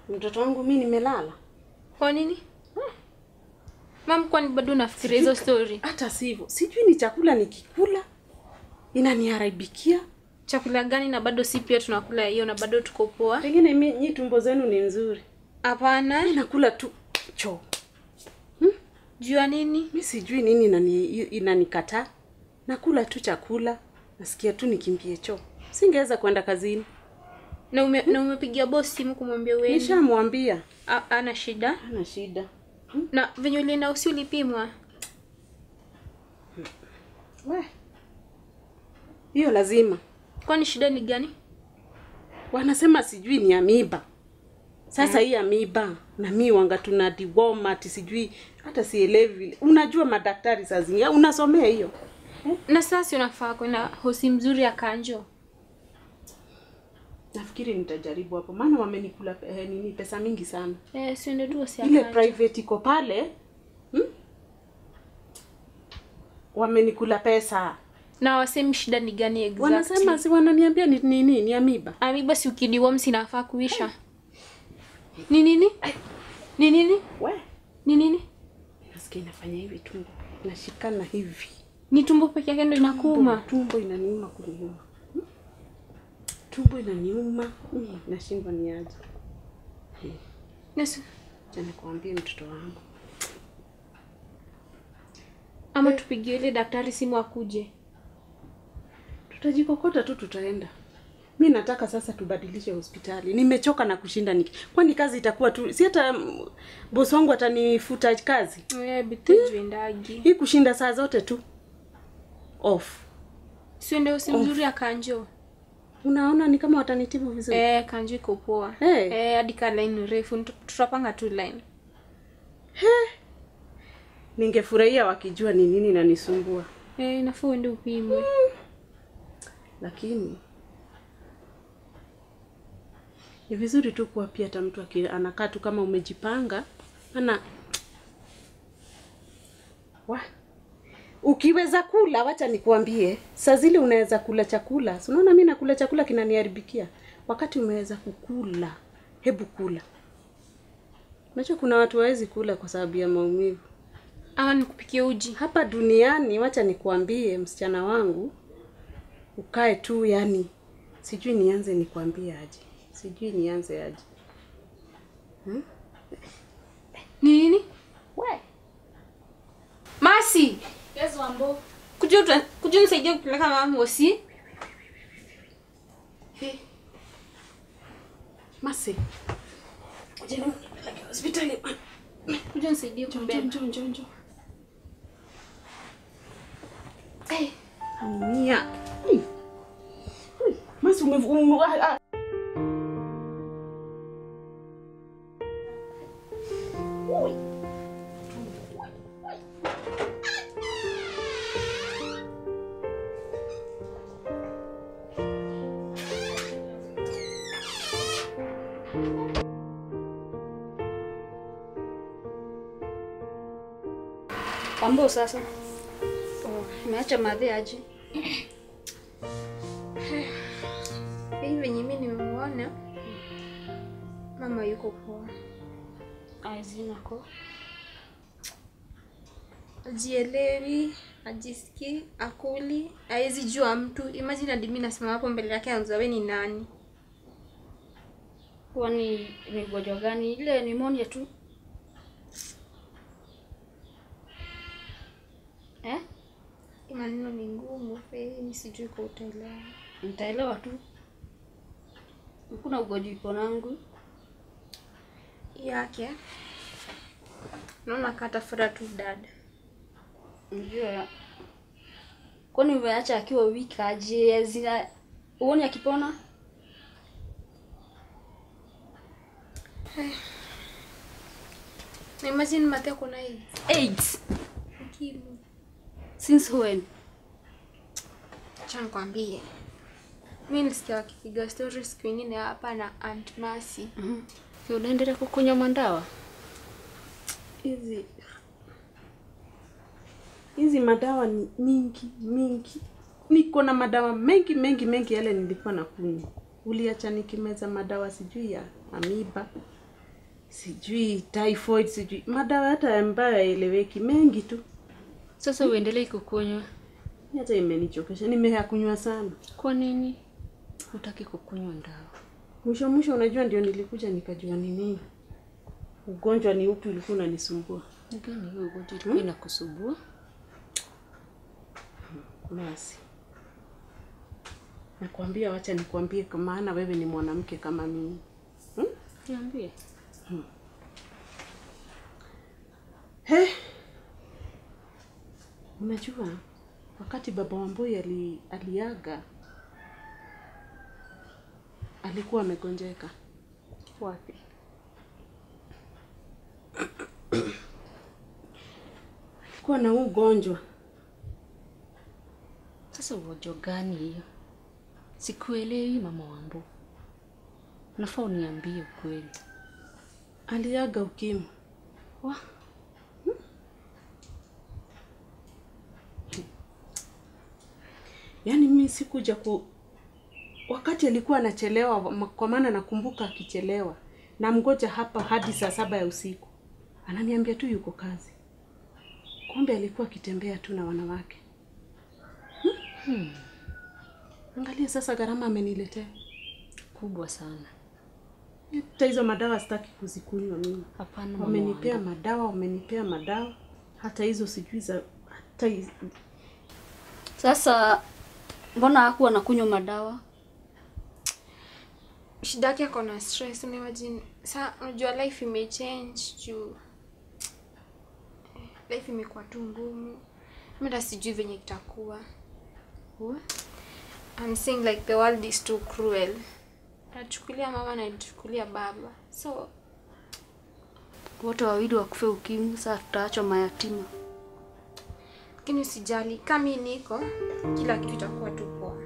Mtoto wangu mimi nimelala. Kwa nini? Mam, kwani bado unafikiria hizo story? Hata sivyo. Sijui ni chakula nikikula inaniharibikia. Chakula gani na bado si pia tunakula hiyo na bado tuko poa? Pengine mimi tumbo zenu ni nzuri. Hapana. Mimi nakula tu choo. Jua nini? Mimi sijui nini inanikataa. Nakula tu chakula, nasikia tu nikimbie choo. Singeweza kwenda kazini. Na umepigia boss simu kumwambia wewe? Nishamwambia. Ana shida? Ana shida. Na venye ulienda usi ulipimwa? We. Hiyo lazima. Kwani shida ni gani? Wanasema sijui ni amiba. Sasa hii amiba na mimi wanga tuna deworm ati sijui hata sielewi. Unajua madaktari saa zingine unasomea hiyo. Na sasa unafaa kwenda hosi mzuri ya Kanjo. Nafikiri nitajaribu hapo maana wamenikula nini pesa mingi sana. Si ndio tu hosi ya Kanjo. Ile private iko pale. Wamenikula pesa. Na wasemi shida ni gani exactly? Wanasema si wananiambia ni nini ni amiba. Amiba si ukideworm sinafaa kuisha. Ni nini? Ni nini? We. Ni nini? Nasikia inafanya hivi tumbo. Nashikana hivi. Ni tumbo peke yake ndio inakuuma. Tumbo inaniuma kuniuma. Tumbo inaniuma. Nashindwa niaje. Yesu, acha nikwambie mtoto wangu. Ama tupigie ile daktari simu akuje. Tutajikokota tu tutaenda. Mimi nataka sasa tubadilishe hospitali. Nimechoka na kushinda niki. Kwani kazi itakuwa tu si hata boss wangu atanifuta kazi. Bitu ndagi. Hii kushinda saa zote tu off. Si uende usi mzuri ya Kanjo. Unaona ni kama watanitibu vizuri. Kanjo iko poa. Hey. Hadi ka line refu tutapanga tu line. Ningefurahia wakijua ni nini inanisumbua. Inafaa uende upimwe. Lakini ni vizuri tu kuwa pia hata mtu anakaa tu kama umejipanga. Maana ukiweza kula, wacha nikuambie, saa zile unaweza kula chakula. Si unaona mimi nakula chakula kinaniharibikia. Wakati umeweza kukula, hebu kula. Unajua kuna watu hawezi kula kwa sababu ya maumivu. Ama nikupikie uji. Hapa duniani wacha nikuambie msichana wangu, ukae tu yani. Sijui nianze nikuambie aje. Sijui nianze aje. Nini? We. Masi. Yes, Wambo. Kuja unisaidie kupeleka mama hosi. Hey. Masi. Kuja nipeleke hospitali. Kuja unisaidie kubeba. Njoo. Hey. Mia. Hey. Masi umevu. Wambo sasa. Umeacha madhe aje? Hivi venye mimi nimemuona mama yuko poa. Azina ko. Ajielewi, ajisikii, akuli, haezi jua mtu. Imagine hadi mimi nasimama hapo mbele yake anauliza wewe ni nani? Kwani ni ugonjwa gani? Ile pneumonia tu. Maneno ni ngumu, mimi sijui kwa utaelewa. Nitaelewa tu. Kuna ugonjwa iko nangu yake. Naona kata fura tu dada. Unajua kwani umeacha akiwa wiki aje zina uone akipona? Na imagine Mateo kuna AIDS. Ukimwi. Since when? Acha nikwambie. Mimi nilisikia wakipiga story siku nyingine hapa na Aunt Mercy. Unaendelea kukunywa madawa? Hizi madawa ni mingi. Niko na madawa mengi yale nilikuwa nakunywa. Uliacha nikimeza madawa sijui ya amiba, sijui typhoid, sijui madawa hata ambayo haeleweki mengi tu. Sasa uendelee kukunywa? Hata imenichokesha, nimeyakunywa sana. Kwa nini hutaki kukunywa dawa? Mwisho unajua ndio nilikuja nikajua ni nini. Ugonjwa ni upi ulikuwa unanisumbua? Ni gani hiyo ugonjwa ilikuwa inakusumbua? Basi. Nakwambia wacha nikwambie kwa maana wewe ni mwanamke kama mimi. Niambie. He. Unajua wakati baba Wambui aliaga alikuwa amegonjeka. Wapi? Alikuwa na ugonjwa. Sasa ugonjwa gani hiyo? Sikuelewi mama Wambo. Nafaa uniambie ukweli. Aliaga ukimwi. Wa? Yaani mimi sikuja ku wakati alikuwa anachelewa, kwa maana nakumbuka akichelewa na mgoja hapa hadi saa 7 ya usiku. Ananiambia tu yuko kazi. Kumbe alikuwa akitembea tu na wanawake. Angalia sasa gharama ameniletea. Kubwa sana. Hata hizo madawa sitaki kuzikunywa mimi. Hapana mama. Wamenipea madawa. Hata hizo sijui za hata hizo. Sasa mbona hakuwa anakunywa madawa? Shida yake ako na stress, imagine. Sa unajua life imechange juu life imekuwa tu ngumu. Mimi hata sijui venye itakuwa. I'm saying like the world is too cruel. Nachukulia mama na nachukulia baba. So wote wawili wakufe ukimwi, sasa tutaachwa mayatima. Lakini usijali, kama mimi niko, kila kitu itakuwa tu poa.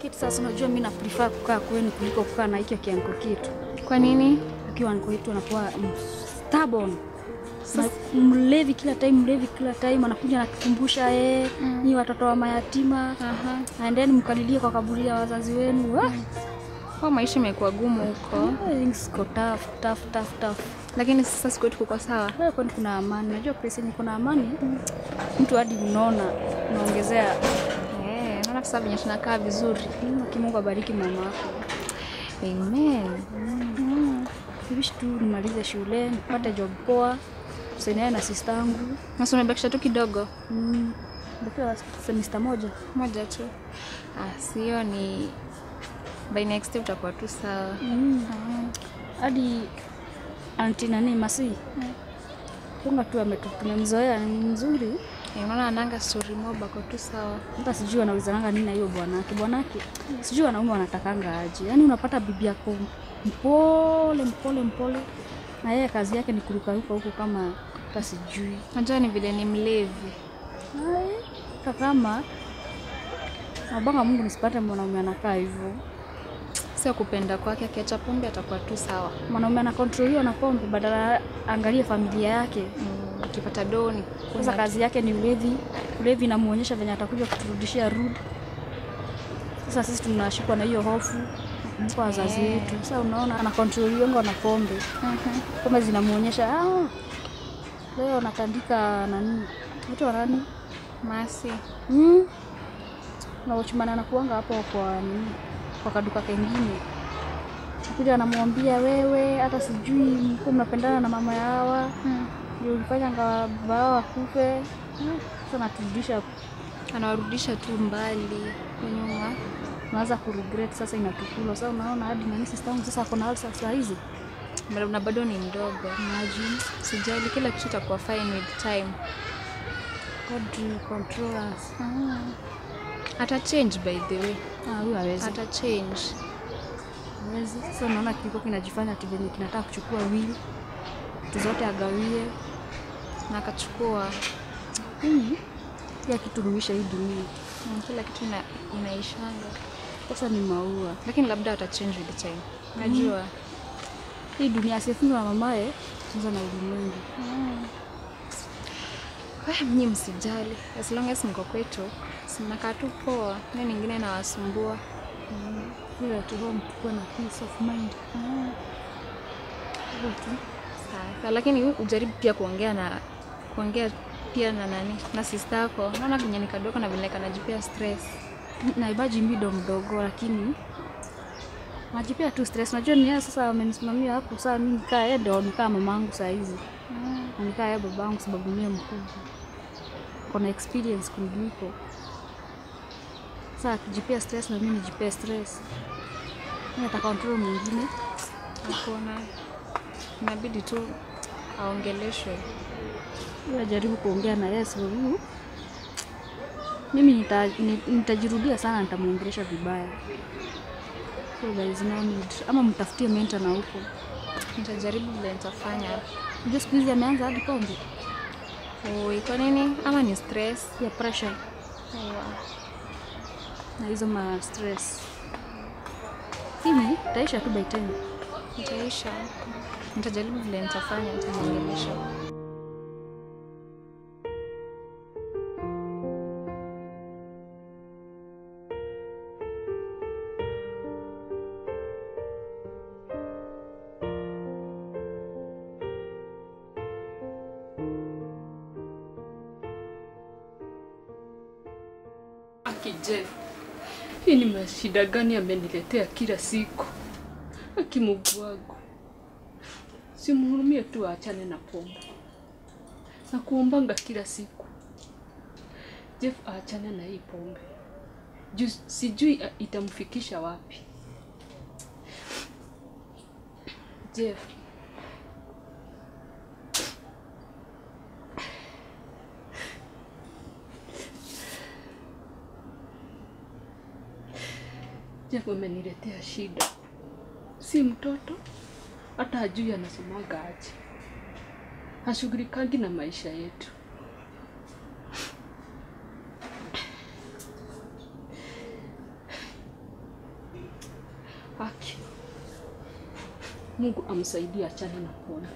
Kitu sasa unajua mimi na prefer kukaa kwenu kuliko kukaa na hicho kianko kitu. Kwa nini? Ukiwa anko yetu anakuwa stubborn. Mlevi kila time, mlevi kila time, anakuja anatukumbusha ni watoto wa mayatima. And then mkalilie kwa kaburi ya wazazi wenu. Kwa maisha imekuwa gumu huko. Things go tough, tough, tough, tough. Lakini sasa siku yetu kuko sawa. Wewe kwani kuna amani? Unajua place yenye kuna amani, mtu hadi unaona unaongezea. Naona sasa venye tunakaa vizuri. Mungu abariki mama yako. Amen. Wish tu nimalize shule, nipate job poa. Tusaidiane na sister yangu. Na sio umebakisha tu kidogo. Ndio semester moja. Moja tu. Sio ni by next year utakuwa tu sawa. Hadi auntie nani Masi. Punga tu ametumemzoea ni mzuri. Unaona ananga story mob kwa tu sawa. Hata sijui anaulizananga nini na hiyo bwanake. Bwanake sijui wanaume wanatakanga aje. Yaani unapata bibi yako mpole mpole mpole na yeye kazi yake ni kurukaruka huko kama hata sijui. Unajua ni vile ni mlevi. Hai, kama abanga Mungu nisipate mwanaume anakaa hivyo. Sio kupenda kwake, akiacha pombe atakuwa tu sawa. Mwanaume anakontroliwa na pombe badala angalie familia yake. Akipata doo ni sasa kazi yake ni ulevi. Ulevi inamuonyesha venye atakuja kuturudishia rude. Sasa sisi tunashikwa na hiyo hofu kwa wazazi wetu. Sasa unaona anakontroliwa na pombe. Pombe zinamuonyesha leo natandika nani? Mtu wa nani? Masi. Na watchman anakuanga hapo kwa nini? Kwa kaduka kengine. Kuja anamwambia wewe hata sijui mko mnapendana na mama hawa. Ndio ulifanya ngawa baba wakufe. Sasa naturudisha, anawarudisha tu mbali nyuma. Unaanza ku regret sasa, inatukula. Sasa unaona hadi nani sister wangu sasa akona ulcer saa hizi. Na bado ni mdogo. Imagine. Sijali, kila kitu itakuwa fine with time. God will control us. Ata change by the way. Huyu hawezi. Ata change. Hawezi. Sasa unaona kilikuwa kinajifanya ati venye kinataka kuchukua will. Vitu zote agawie na akachukua. Kila kitu huisha hii dunia. Kila kitu inaishanga. Sasa ni maua. Lakini labda ata change with the time. Najua. Hii dunia asiyefunzwa na mamaye, funzwa na ulimwengu. Mimi msijali. As long as niko kwetu, sinakaa tu poa. Nini nyingine nawasumbua. Feel at home, tukuwe na peace of mind. Sawa. Lakini ujaribu pia kuongea pia na nani? Na sister yako. Naona venye ni kadogo na vile kanajipea stress. Na ibaji mimi mdogo lakini najipea tu stress. Unajua ni yeye sasa amenisimamia hapo. Sasa mimi nikaa yeye ndio nikaa mamangu saa hizi. Nikaa yeye babangu sababu mimi mkubwa. Kuna experience kuliko. Sasa akijipea stress na mimi nijipea stress. Mimi nataka control mwingine. Hakuna. Inabidi tu aongeleshwe. Najaribu kuongea na yeye sababu mimi nitajirudia sana, nitamuongelesha vibaya. So there is no need. Ama mtafutie mentor na huko. Nitajaribu vile nitafanya. Unajua siku hizi ameanza hadi pombe. Oi, kwa nini? Ama ni stress ya pressure. Na hizo ma stress. Mimi taisha tu by time. Nitaisha. Nitajaribu vile nitafanya, nitamuongelesha. Jeff, hii ni mashida gani ameniletea kila siku? Aki Mungu wangu, simhurumie tu aachane na pombe. Na kuombanga kila siku. Jeff aachane na hii pombe. Sijui itamfikisha wapi. Jeff. Jeff ameniletea shida. Si mtoto, hata hajui anasomaga aje. Hashughulikangi na maisha yetu. Haki. Mungu amsaidie achane na pombe.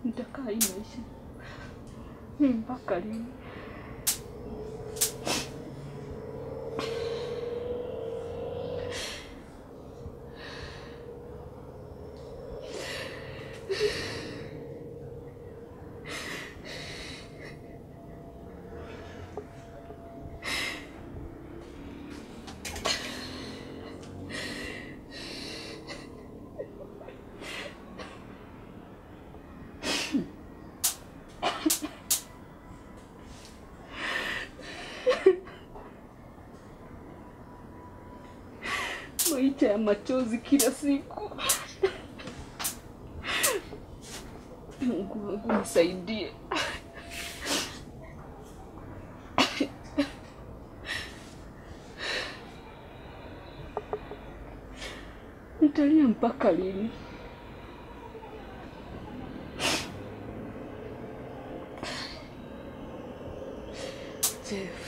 Nitakaa hii maisha mpaka lini? Maisha ya machozi kila siku. Mungu wangu nisaidie. Nitalia mpaka lini? Jeff.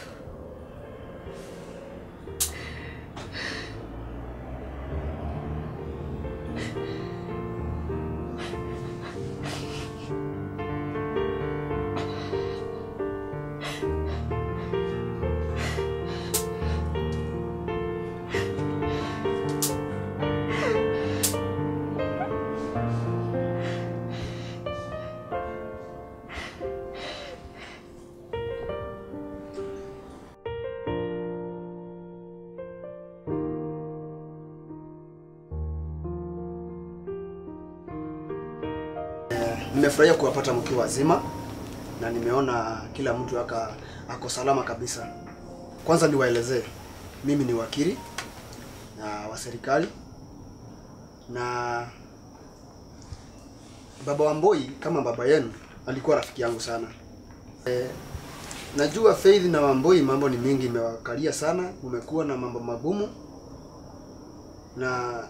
Nimefurahia kuwapata mkiwa wazima na nimeona kila mtu ako salama kabisa. Kwanza niwaelezee, mimi ni wakili na wa serikali, na baba Wamboi kama baba yenu alikuwa rafiki yangu sana. Najua Faith na Wamboi mambo ni mingi imewakalia sana, umekuwa na mambo magumu na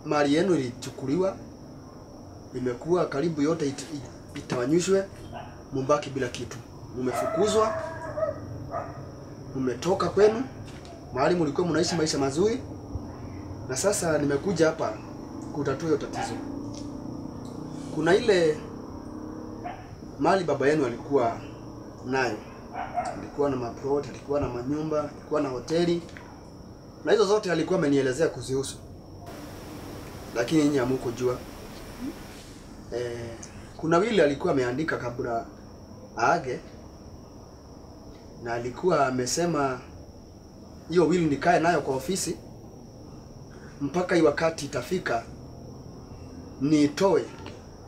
mali yenu ilichukuliwa. Imekuwa karibu yote itawanyishwe, mumbaki bila kitu. Mumefukuzwa, mumetoka kwenu, mahali mlikuwa mnaishi maisha mazuri. Na sasa nimekuja hapa kutatua hiyo tatizo. Kuna ile mali baba yenu alikuwa nayo. Alikuwa na maplot, alikuwa na manyumba, alikuwa na hoteli. Na hizo zote alikuwa amenielezea kuzihusu. Lakini nyinyi hamkujua. Kuna wili alikuwa ameandika kabla aage, na alikuwa amesema hiyo wili nikae nayo kwa ofisi mpaka hii wakati itafika nitoe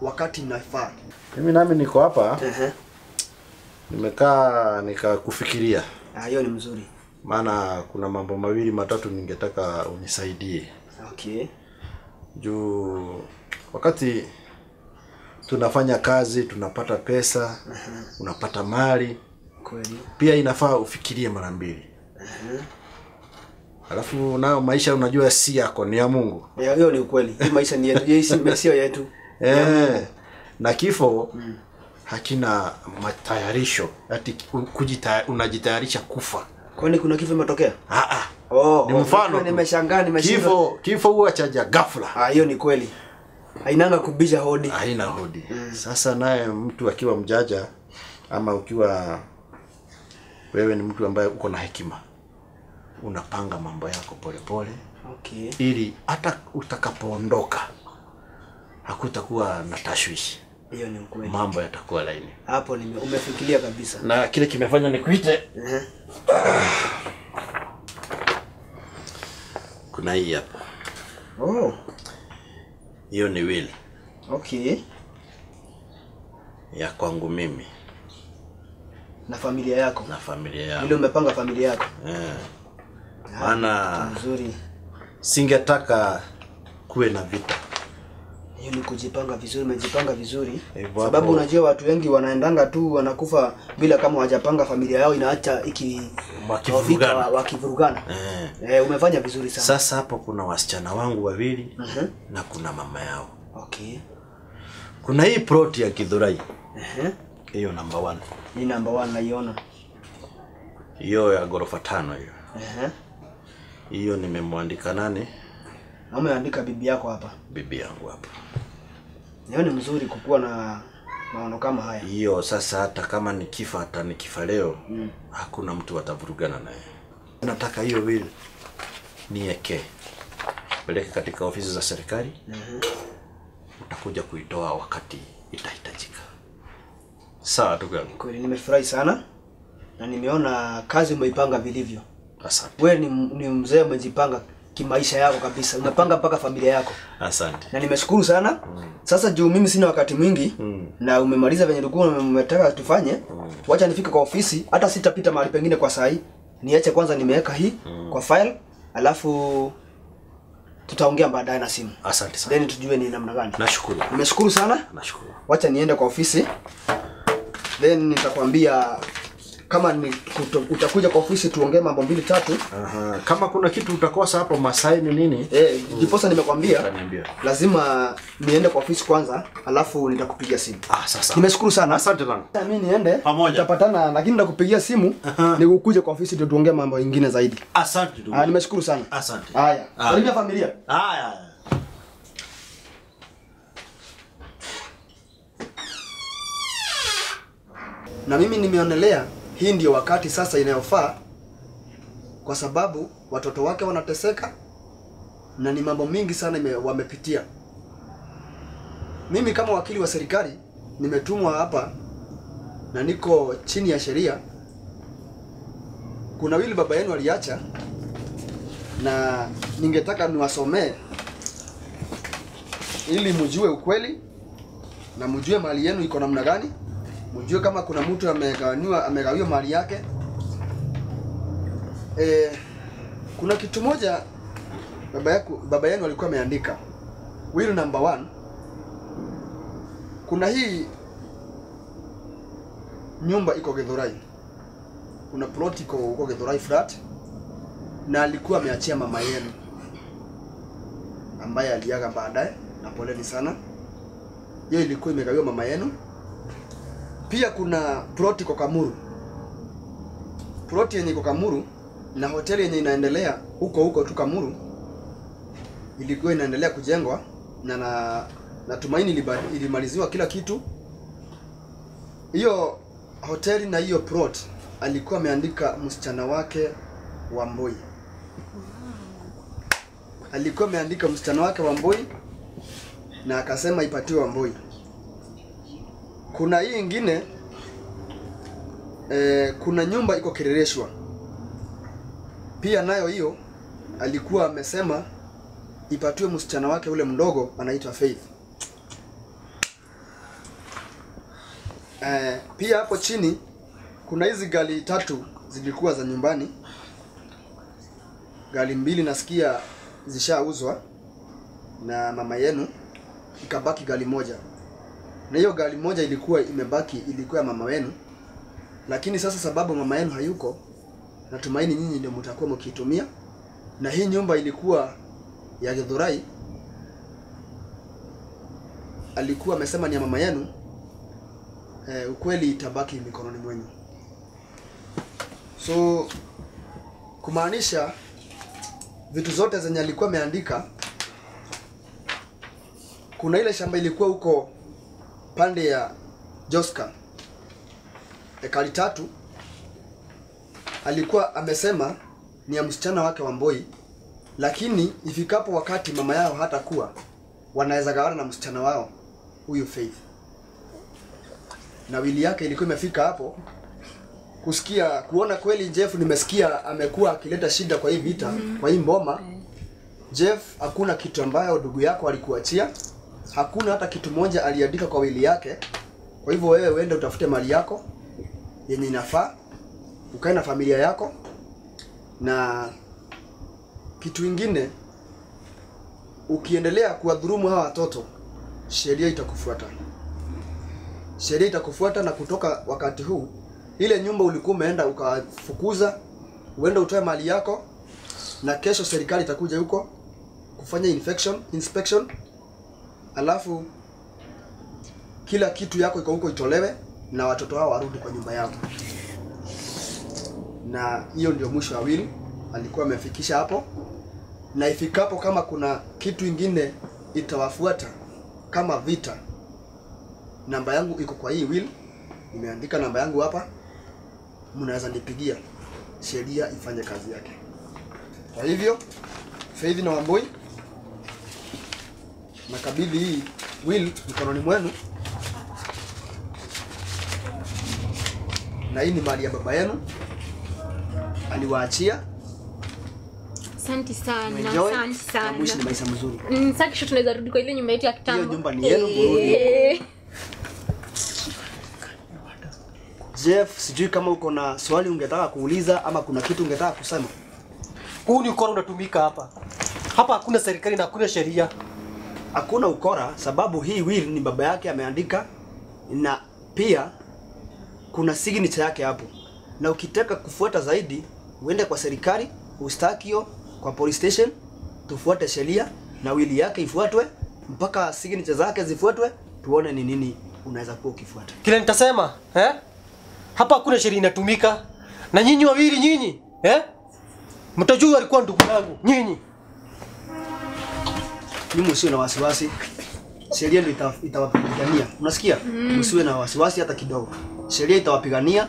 wakati inafaa. Mimi nami niko hapa. Nimekaa nikakufikiria. Hiyo ni mzuri. Maana kuna mambo mawili matatu ningetaka unisaidie. Okay. Juu wakati tunafanya kazi, tunapata pesa, unapata mali. Kweli. Pia inafaa ufikirie mara mbili. Alafu nayo maisha unajua si yako, ni ya Mungu. Hiyo ni ukweli. Hii maisha ni yetu, hii sio yetu. Na kifo hakina matayarisho. Ati unajitayarisha kufa. Kwani kuna kifo imetokea? Oh, ni mfano. Nimeshangaa, nimeshindwa. Kifo huwa chaja ghafla. Hiyo ni kweli. Hainanga kubisha hodi. Haina hodi. Sasa naye mtu akiwa mjaja ama ukiwa wewe ni mtu ambaye uko na hekima, unapanga mambo yako pole pole. Okay. Ili hata utakapoondoka hakutakuwa na tashwishi. Hiyo ni ukweli. Mambo yatakuwa laini. Hapo umefikiria kabisa. Na kile kimefanya nikuite. Kuna hii hapa. Oh. Hiyo ni will. Okay. Ya kwangu mimi. Na familia yako. Na familia yangu. Ile umepanga familia yako. Maana nzuri. Singetaka kuwe na vita. Hiyo ni kujipanga vizuri, umejipanga vizuri. Sababu unajua watu wengi wanaendanga tu wanakufa bila kama hawajapanga familia yao, inaacha iki wakivurugana. Umefanya vizuri sana. Sasa hapo kuna wasichana wangu wawili na kuna mama yao. Okay. Kuna hii plot ya Githurai. Hiyo number 1. Hii number 1 naiona. Hiyo ya ghorofa 5 hiyo. Hiyo nimemwandika nani? Na umeandika bibi yako hapa. Bibi yangu hapa. Hiyo ni mzuri kukuwa na maono kama haya. Hiyo sasa hata kama nikifa, hata nikifa leo, hakuna mtu atavurugana naye. Nataka hiyo will niweke. Peleke katika ofisi za serikali. Utakuja kuitoa wakati itahitajika. Sawa ndugu yangu. Kweli nimefurahi sana na nimeona kazi umeipanga vilivyo. Asante. Wewe ni mzee umejipanga kimaisha yako kabisa. Umepanga mpaka familia yako. Asante. Na nimeshukuru sana. Sasa juu mimi sina wakati mwingi na umemaliza venye ulikuwa umetaka tufanye. Wacha nifike kwa ofisi, hata sitapita mahali pengine kwa saa hii. Niache kwanza nimeweka hii kwa file, alafu tutaongea baadaye na simu. Asante sana. Then tujue ni namna gani. Nashukuru. Nimeshukuru sana. Nashukuru. Wacha niende kwa ofisi. Then nitakwambia kama ni utakuja kwa ofisi tuongee mambo 2 3. Kama kuna kitu utakosa hapo masaini nini? Ndiposa nimekwambia lazima niende kwa ofisi kwanza, alafu nitakupigia simu. Sasa. Nimeshukuru sana. Asante sana. Mimi niende. Tutapatana lakini nitakupigia simu nikukuje kwa ofisi ndio tuongee mambo mengine zaidi. Asante ndugu. Nimeshukuru sana. Asante. Haya. Salimia familia. Haya. Na mimi nimeonelea hii ndio wakati sasa inayofaa, kwa sababu watoto wake wanateseka na ni mambo mingi sana wamepitia. Mimi kama wakili wa serikali nimetumwa hapa na niko chini ya sheria. Kuna wili baba yenu aliacha na ningetaka niwasomee ili mjue ukweli na mjue mali yenu iko namna gani. Mjue kama kuna mtu amegawiwa mali yake. Kuna kitu moja baba yenu alikuwa ameandika. Will number 1. Kuna hii nyumba iko Githurai. Kuna plot iko huko Githurai flat, na alikuwa ameachia mama yenu ambaye aliaga baadaye, na poleni sana. Hiyo ilikuwa imegawiwa mama yenu. Pia kuna ploti kwa Kamuru. Ploti yenye iko Kamuru na hoteli yenye inaendelea huko huko tu Kamuru ilikuwa inaendelea kujengwa na natumaini ilimaliziwa kila kitu. Hiyo hoteli na hiyo plot alikuwa ameandika msichana wake Wambui. Alikuwa ameandika msichana wake Wambui na akasema ipatiwe Wambui. Kuna hii ingine, kuna nyumba iko Kirereshwa. Pia nayo hiyo alikuwa amesema ipatiwe msichana wake ule mdogo anaitwa Faith. Pia hapo chini kuna hizi gari 3 zilikuwa za nyumbani. Gari 2 nasikia zishauzwa na mama yenu, ikabaki gari moja. Na hiyo gari moja ilikuwa imebaki ilikuwa ya mama wenu. Lakini sasa sababu mama yenu hayuko, natumaini nyinyi ndio mtakuwa mkiitumia. Na hii nyumba ilikuwa ya Githurai, alikuwa amesema ni ya mama yenu. Ukweli itabaki mikononi mwenyu. So kumaanisha vitu zote zenye alikuwa ameandika, kuna ile shamba ilikuwa huko pande ya Joska, ekari 3, alikuwa amesema ni ya msichana wake Wambui, lakini ifikapo wakati mama yao hatakuwa, wanaweza gawana na msichana wao huyu Faith. Na wili yake ilikuwa imefika hapo. Kusikia kuona kweli Jeff nimesikia amekuwa akileta shida kwa hii vita, kwa hii mboma. Jeff, hakuna kitu ambayo ndugu yako alikuachia. Hakuna hata kitu moja aliandika kwa wili yake. Kwa hivyo wewe uende utafute mali yako yenye inafaa, ukae na familia yako. Na kitu ingine, ukiendelea kuwadhulumu hawa watoto, sheria itakufuata. Sheria itakufuata, na kutoka wakati huu ile nyumba ulikuwa umeenda ukafukuza, uende utoe mali yako, na kesho serikali itakuja huko kufanya inspection, alafu kila kitu yako iko huko itolewe na watoto hao warudi kwa nyumba yao. Na hiyo ndio mwisho wa will alikuwa amefikisha hapo. Na ifikapo kama kuna kitu ingine itawafuata kama vita, namba yangu iko kwa hii will, nimeandika namba yangu hapa, mnaweza nipigia, sheria ifanye kazi yake. Kwa hivyo Faith na Wambui, nakabidhi hii will mkononi mwenu, na hii ni mali ya baba yenu aliwaachia. Asante sana, asante sana. Mwisho ni maisha mazuri. Sasa kesho tunaweza rudi kwa ile nyumba yetu ya kitambo. Hiyo nyumba ni yenu, mrudi. Jeff, sijui kama uko na swali ungetaka kuuliza ama kuna kitu ungetaka kusema. Huu ni ukora unatumika hapa. Hapa hakuna serikali na hakuna sheria. Hakuna ukora, sababu hii will ni baba yake ameandika, na pia kuna signature yake hapo. Na ukitaka kufuata zaidi, uende kwa serikali, ustakio kwa police station, tufuate sheria na wili yake ifuatwe mpaka signature zake zifuatwe, tuone ni nini unaweza kuwa ukifuata. Kile nitasema, eh? Hapa hakuna sheria inatumika. Na nyinyi wawili nyinyi, eh? Mtajua alikuwa ndugu yangu, nyinyi. Nyinyi msiwe na wasiwasi. Sheria ndio itawapigania. Unasikia? Msiwe na wasiwasi hata kidogo. Sheria itawapigania.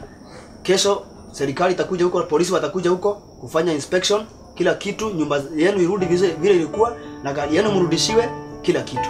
Kesho serikali itakuja huko, polisi watakuja huko kufanya inspection, kila kitu, nyumba yenu irudi vile ilikuwa na gari yenu mrudishiwe, kila kitu.